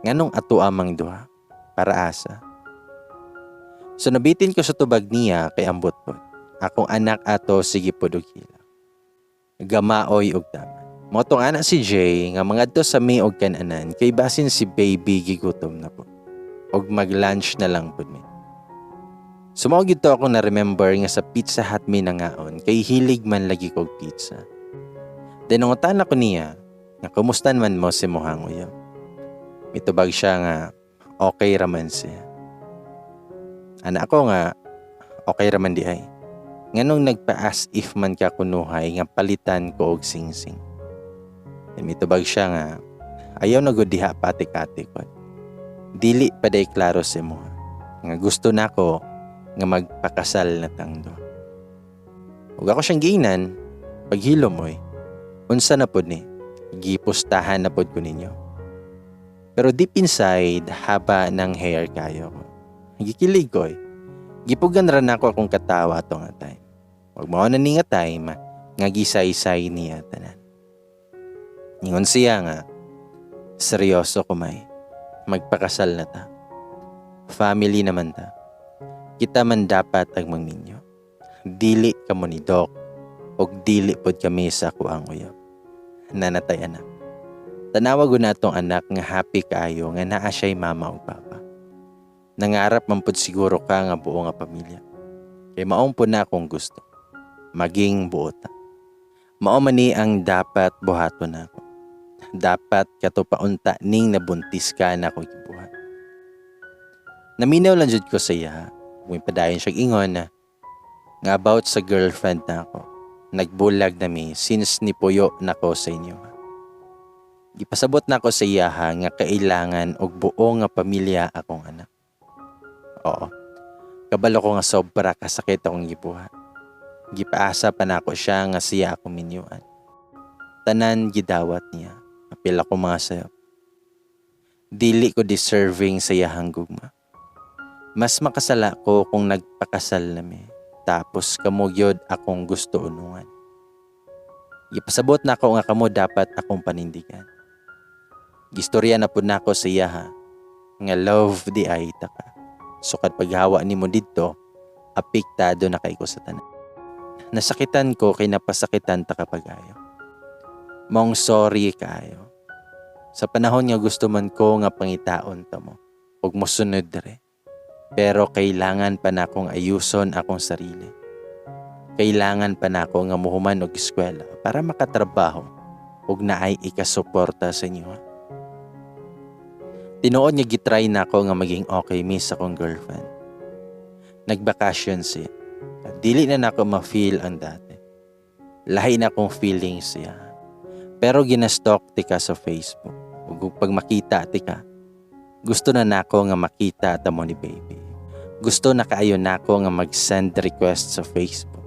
A: nganong ato amang duha? Para asa? So nabitin ko sa tubag niya kay ambot pod. Akong anak ato sige pod og hilak. Gamaoy og taman. Mao tong ana si Jay nga mangadto sa mi og kananan kay basin si baby gigutom na po. Og mag-lunch na lang pod mi. So mao gid to ako na remember nga sa Pizza Hut mi nangaon kay hilig man lagi kog pizza. Then nangutan ako niya nga kumusta man mo si Mohang uyab. Mitubag siya nga okay raman siya. Ana ako nga okay raman di ay. Nganong nagpa-as if man ka kunuhay nga palitan ko og singsing. Then mitubag siya nga ayaw na gud diha patik-atik ko. Dili pa day klaro si mo. Nga gusto nako nga magpakasal na tang duha. Ug ako siyang giingnan, paghilom oy. Unsa na pod ni? Gipustahan na pod ko ninyo. Pero deep inside, haba ng hair kayo ko. Gikilig ko eh. Gipugan ra nako akong katawa ato nga time. Wag mao na ni nga time nga gisaysay niya tanan. Ingon siya nga, seryoso ko may, magpakasal na ta. Family naman ta. Kita man dapat ang magminyo. Dili kamo ni Doc, og dili pod kami sa akuang uyab. Nanatay anak. Tanawa gud natong anak nga happy kaayo nga naa siya'y mama ug papa. Nangarap man pud siguro ka nga buo nga pamilya. Kay maong pud na akong gusto. Maging buo ta. Mao man ni ang dapat buhaton nako. Dapat kato paunta ning nabuntis ka na akong gibuhat. Naminaw lang jud ko sa iya. Kung padayon siya ingon na nga about sa girlfriend na ako. Nagbulag na mi since nipuyo nako sa inyo. Gipasabot na ako sa iyaha nga kailangan og buo nga pamilya akong anak. Oo. Kabalo ko nga sobra kasakit akong gibuhat. Gipaasa pa nako siya nga siya akong minyuan. Tanan gidawat niya. Apil ako mga sayop. Dili ko deserving sa iyahang gugma. Mas makasala ko kung nagpakasal na mi. Tapos kamo gyud akong gusto unungan. Gipasabot na ako nga kamo dapat akong panindigan. Gistorya na pud nako sa iyaha nga love di ay ta ka. Sukad paghawa nimo didto, apektado na kay ko sa tanan. Nasakitan ko kay napasakitan ta kapagayo. Mong sorry kaayo. Sa panahon nga gusto man ko nga pangitaon ta mo, ug mosunod dire. Pero kailangan pa nakong ayuson akong sarili. Kailangan pa nako nga muhuman og eskwela para makatrabaho ug naay ikasuporta sa inyo. Tinuod nga gitry nako nga maging okay mi sa akong girlfriend. Nagbakasyon siya. Dili na nako ma-feel ang dati. Lahi na akong feelings siya. Pero ginastalk tika sa Facebook. Ug pag makita tika, gusto na nako nga makita ta mo ni baby. Gusto na kaayo nako nga mag-send request sa Facebook.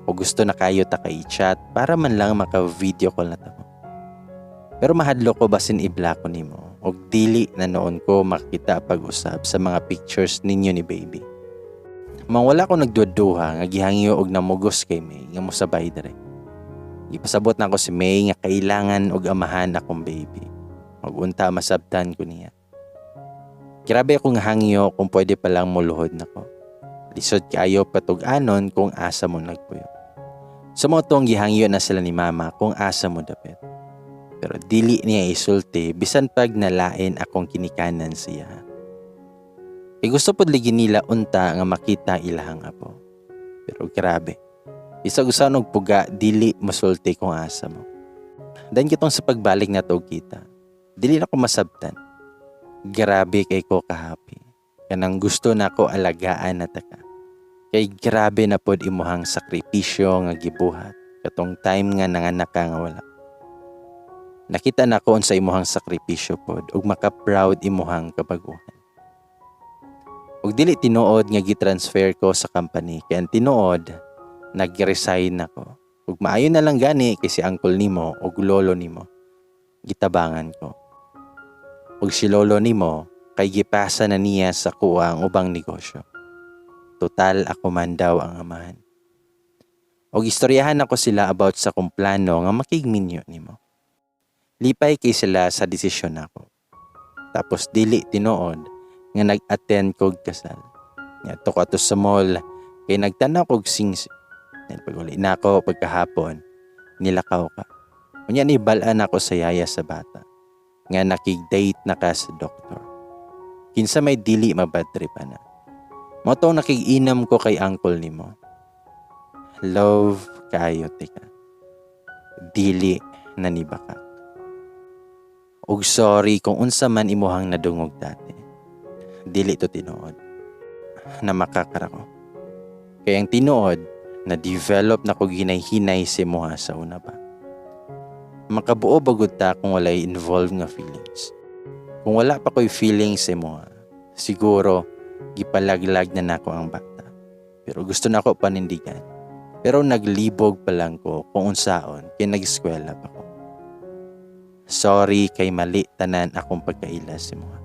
A: O gusto na kayo ta kay chat para man lang maka-video call na ta mo. Pero mahadlok ko basin i-block ko nimo og dili na noon ko makita pag-usab sa mga pictures ninyo ni baby. Mang wala ko nagduduha nga gihangyo og namugos kay May nga mosabay dire. Gipasabot na ako si May nga kailangan og amahan akong baby. Magunta masabtan ko niya. Grabe akong hangyo kung pwede palang muluhod nako. Lisod kaayo patug-anon kung asa mo nagpuyo. Sa mo tong gihangyo na sila ni mama kung asa mo dapit. Pero dili niya isulti bisan pag nalain akong kinikanan siya. Kay gusto pod ligi nila unta nga makita ilahang apo. Pero grabe. Bisag usa og puga dili mosulti kung asa mo. Dan kitong sa pagbalik na og kita. Dili na ko masabtan. Grabe kay ko kahappy. Kanang gusto na ko alagaan na ta ka. Kay grabe na pod imuhang sakripisyo nga gibuhat katong time nga nanganak ka nga wala. Nakita na ko unsa imuhang sakripisyo pod ug maka-proud imuhang kabaguhan. Ug dili tinuod nga gi-transfer ko sa company kay ang tinuod nag-resign ako. Ug maayo na lang gani kay si uncle nimo ug lolo nimo gitabangan ko. Ug si lolo nimo kay gipasa na niya sa kuha ang ubang negosyo. Total ako man daw ang amahan. Og istoryahan ako sila about sa kong plano nga makigminyo nimo. Lipay kay sila sa desisyon nako. Tapos dili tinuod nga nag-attend kog kasal. Ngadto ko ato sa mall kay nagtanaw kog singsing. Then pag-uli na ako pagkahapon, nilakaw ka. Unya ni balaan ako sa yaya sa bata nga nakig-date na ka sa doktor. Kinsa may dili mabad trip ana. Mao tong nakig-inam ko kay uncle nimo. Love kaayo tika. Dili na ni baka. Ug sorry kung unsa man imuhang nadungog dati. Dili to tinuod. Na makakara ko. Kay ang tinuod, na-develop na ko hinay-hinay sa imuha sa una pa. Makabuo bagud ta kung walay involved nga feelings. Kung wala pa ko'y feelings sa imuha, siguro gipalaglag na nako ang bata. Pero gusto na ako panindigan. Pero naglibog pa lang ko kung unsaon kay nag-eskwela pa ko. Sorry kay mali tanan akong pagkaila sa imuha.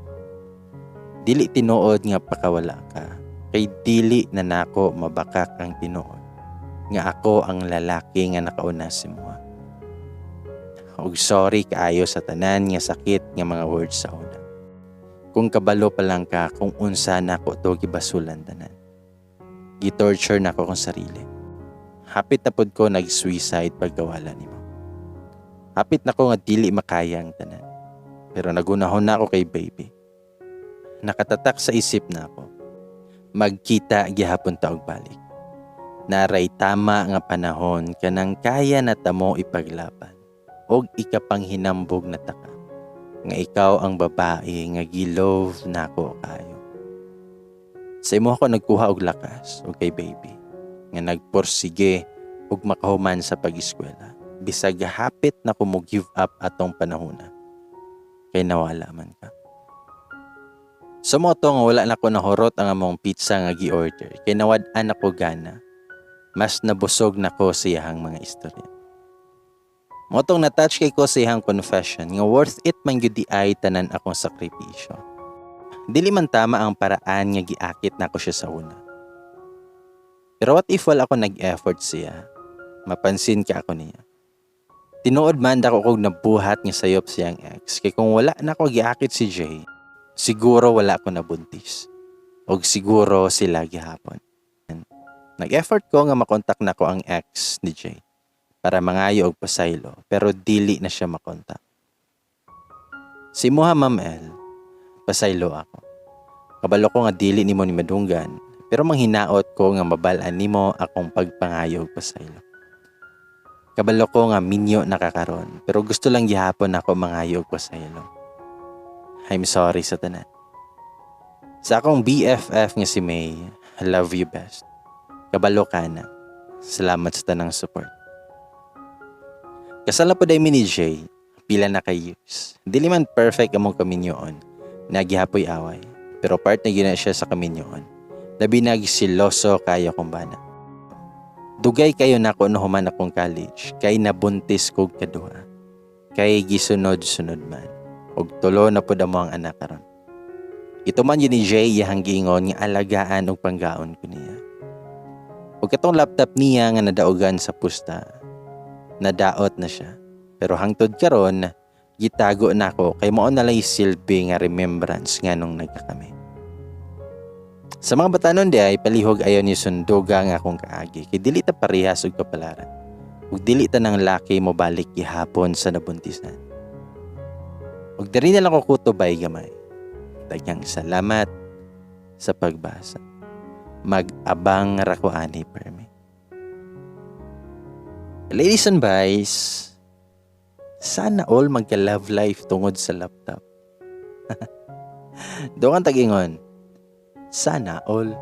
A: Dili tinuod nga pakawala ka, kay dili na nako mabakak ang tinuod nga ako ang lalaki nga nakauna sa imuha. Og sorry kaayo sa tanan nga sakit nga mga words sa una. Kung kabalo pa lang ka kung unsa nako to gibasulan tanan. Gitorture nako kong sarili. Hapit na pod ko nag-suicide pagkawala nimo. Hapit na ko nga dili makaya ang tanan. Pero nagunahon na ako kay baby. Nakatatak sa isip na ako. Magkita gihapon ta og balik. Naray tama nga panahon kanang kaya na tamo ipaglaban og ikapanghinambog na taka nga ikaw ang babae nga gi-love nako kayo. Sa imo ako nagkuha og lakas og kay baby nga nagporsige og makahuman sa pag-eskwela bisag hapit na ko mo give up atong panahona kay nawala man ka. Sa mao to nga wala na ko nahurot ang among pizza nga gi-order kay nawad-an ako gana. Mas nabusog na ko sa iyahang mga istorya. Mao tong na-touch kay ko sa iyahang confession nga worth it man gyud diay tanan akong sakripisyo. Dili man tama ang paraan nga giakit nako siya sa una. Pero what if wala ako nag-effort siya? Mapansin ka ako niya. Tinuod man dako kog nabuhat nga sayop siyang ex kay kung wala na ako giakit si Jay, siguro wala ko nabuntis. Og siguro sila gihapon. Nag-effort ko nga makontak nako ang ex ni Jay para mangayo og pasaylo, pero dili na siya makontak. Si imuha, Ma'am L, pasaylo ako. Kabalo ko nga dili nimo ni madunggan, pero manghinaot ko nga mabal-an nimo akong pagpangayo og pasaylo. Kabalo ko nga minyo na ka karon, pero gusto lang gihapon ako mangayo og pasaylo. I'm sorry sa tanan. Sa akong BFF nga si May, I love you best. Kabalo ka na. Salamat sa tanang support. Kasal na pod mi ni Jay, pila na ka years. Dili man perfect among kaminyoon, naa gihapoy away. Pero part na gyud na siya sa kaminyoon. Labi nag siloso kayo kong bana. Dugay kayo nako nahuman akong college, kay nabuntis kog kaduha. Kay gisunod-sunod man. Og tulo na pud amo ang anak karon. Ito man yun ni Jay iyahang giingon nga alagaan og panggaon ko niya. Og katong laptop niya nga nadaugan sa pusta, nadaot na siya. Pero hangtod karon, gitago nako kay mao na lang silbi nga remembrance nga nung nagkakami. Sa mga batanon diay, palihog ayaw ni sunduga nga akong kaagi kay dili ta parehas og kapalaran. Ug dili ta nang laki mo balik gihapon sa nabuntisan. Ug diri na lang ko kutubay gamay. Daghang salamat sa pagbasa. Mag-abang ra ko ani permi. Ladies and boys, sana all magka-love life tungod sa laptop. Dungan tag-ingon, sana all.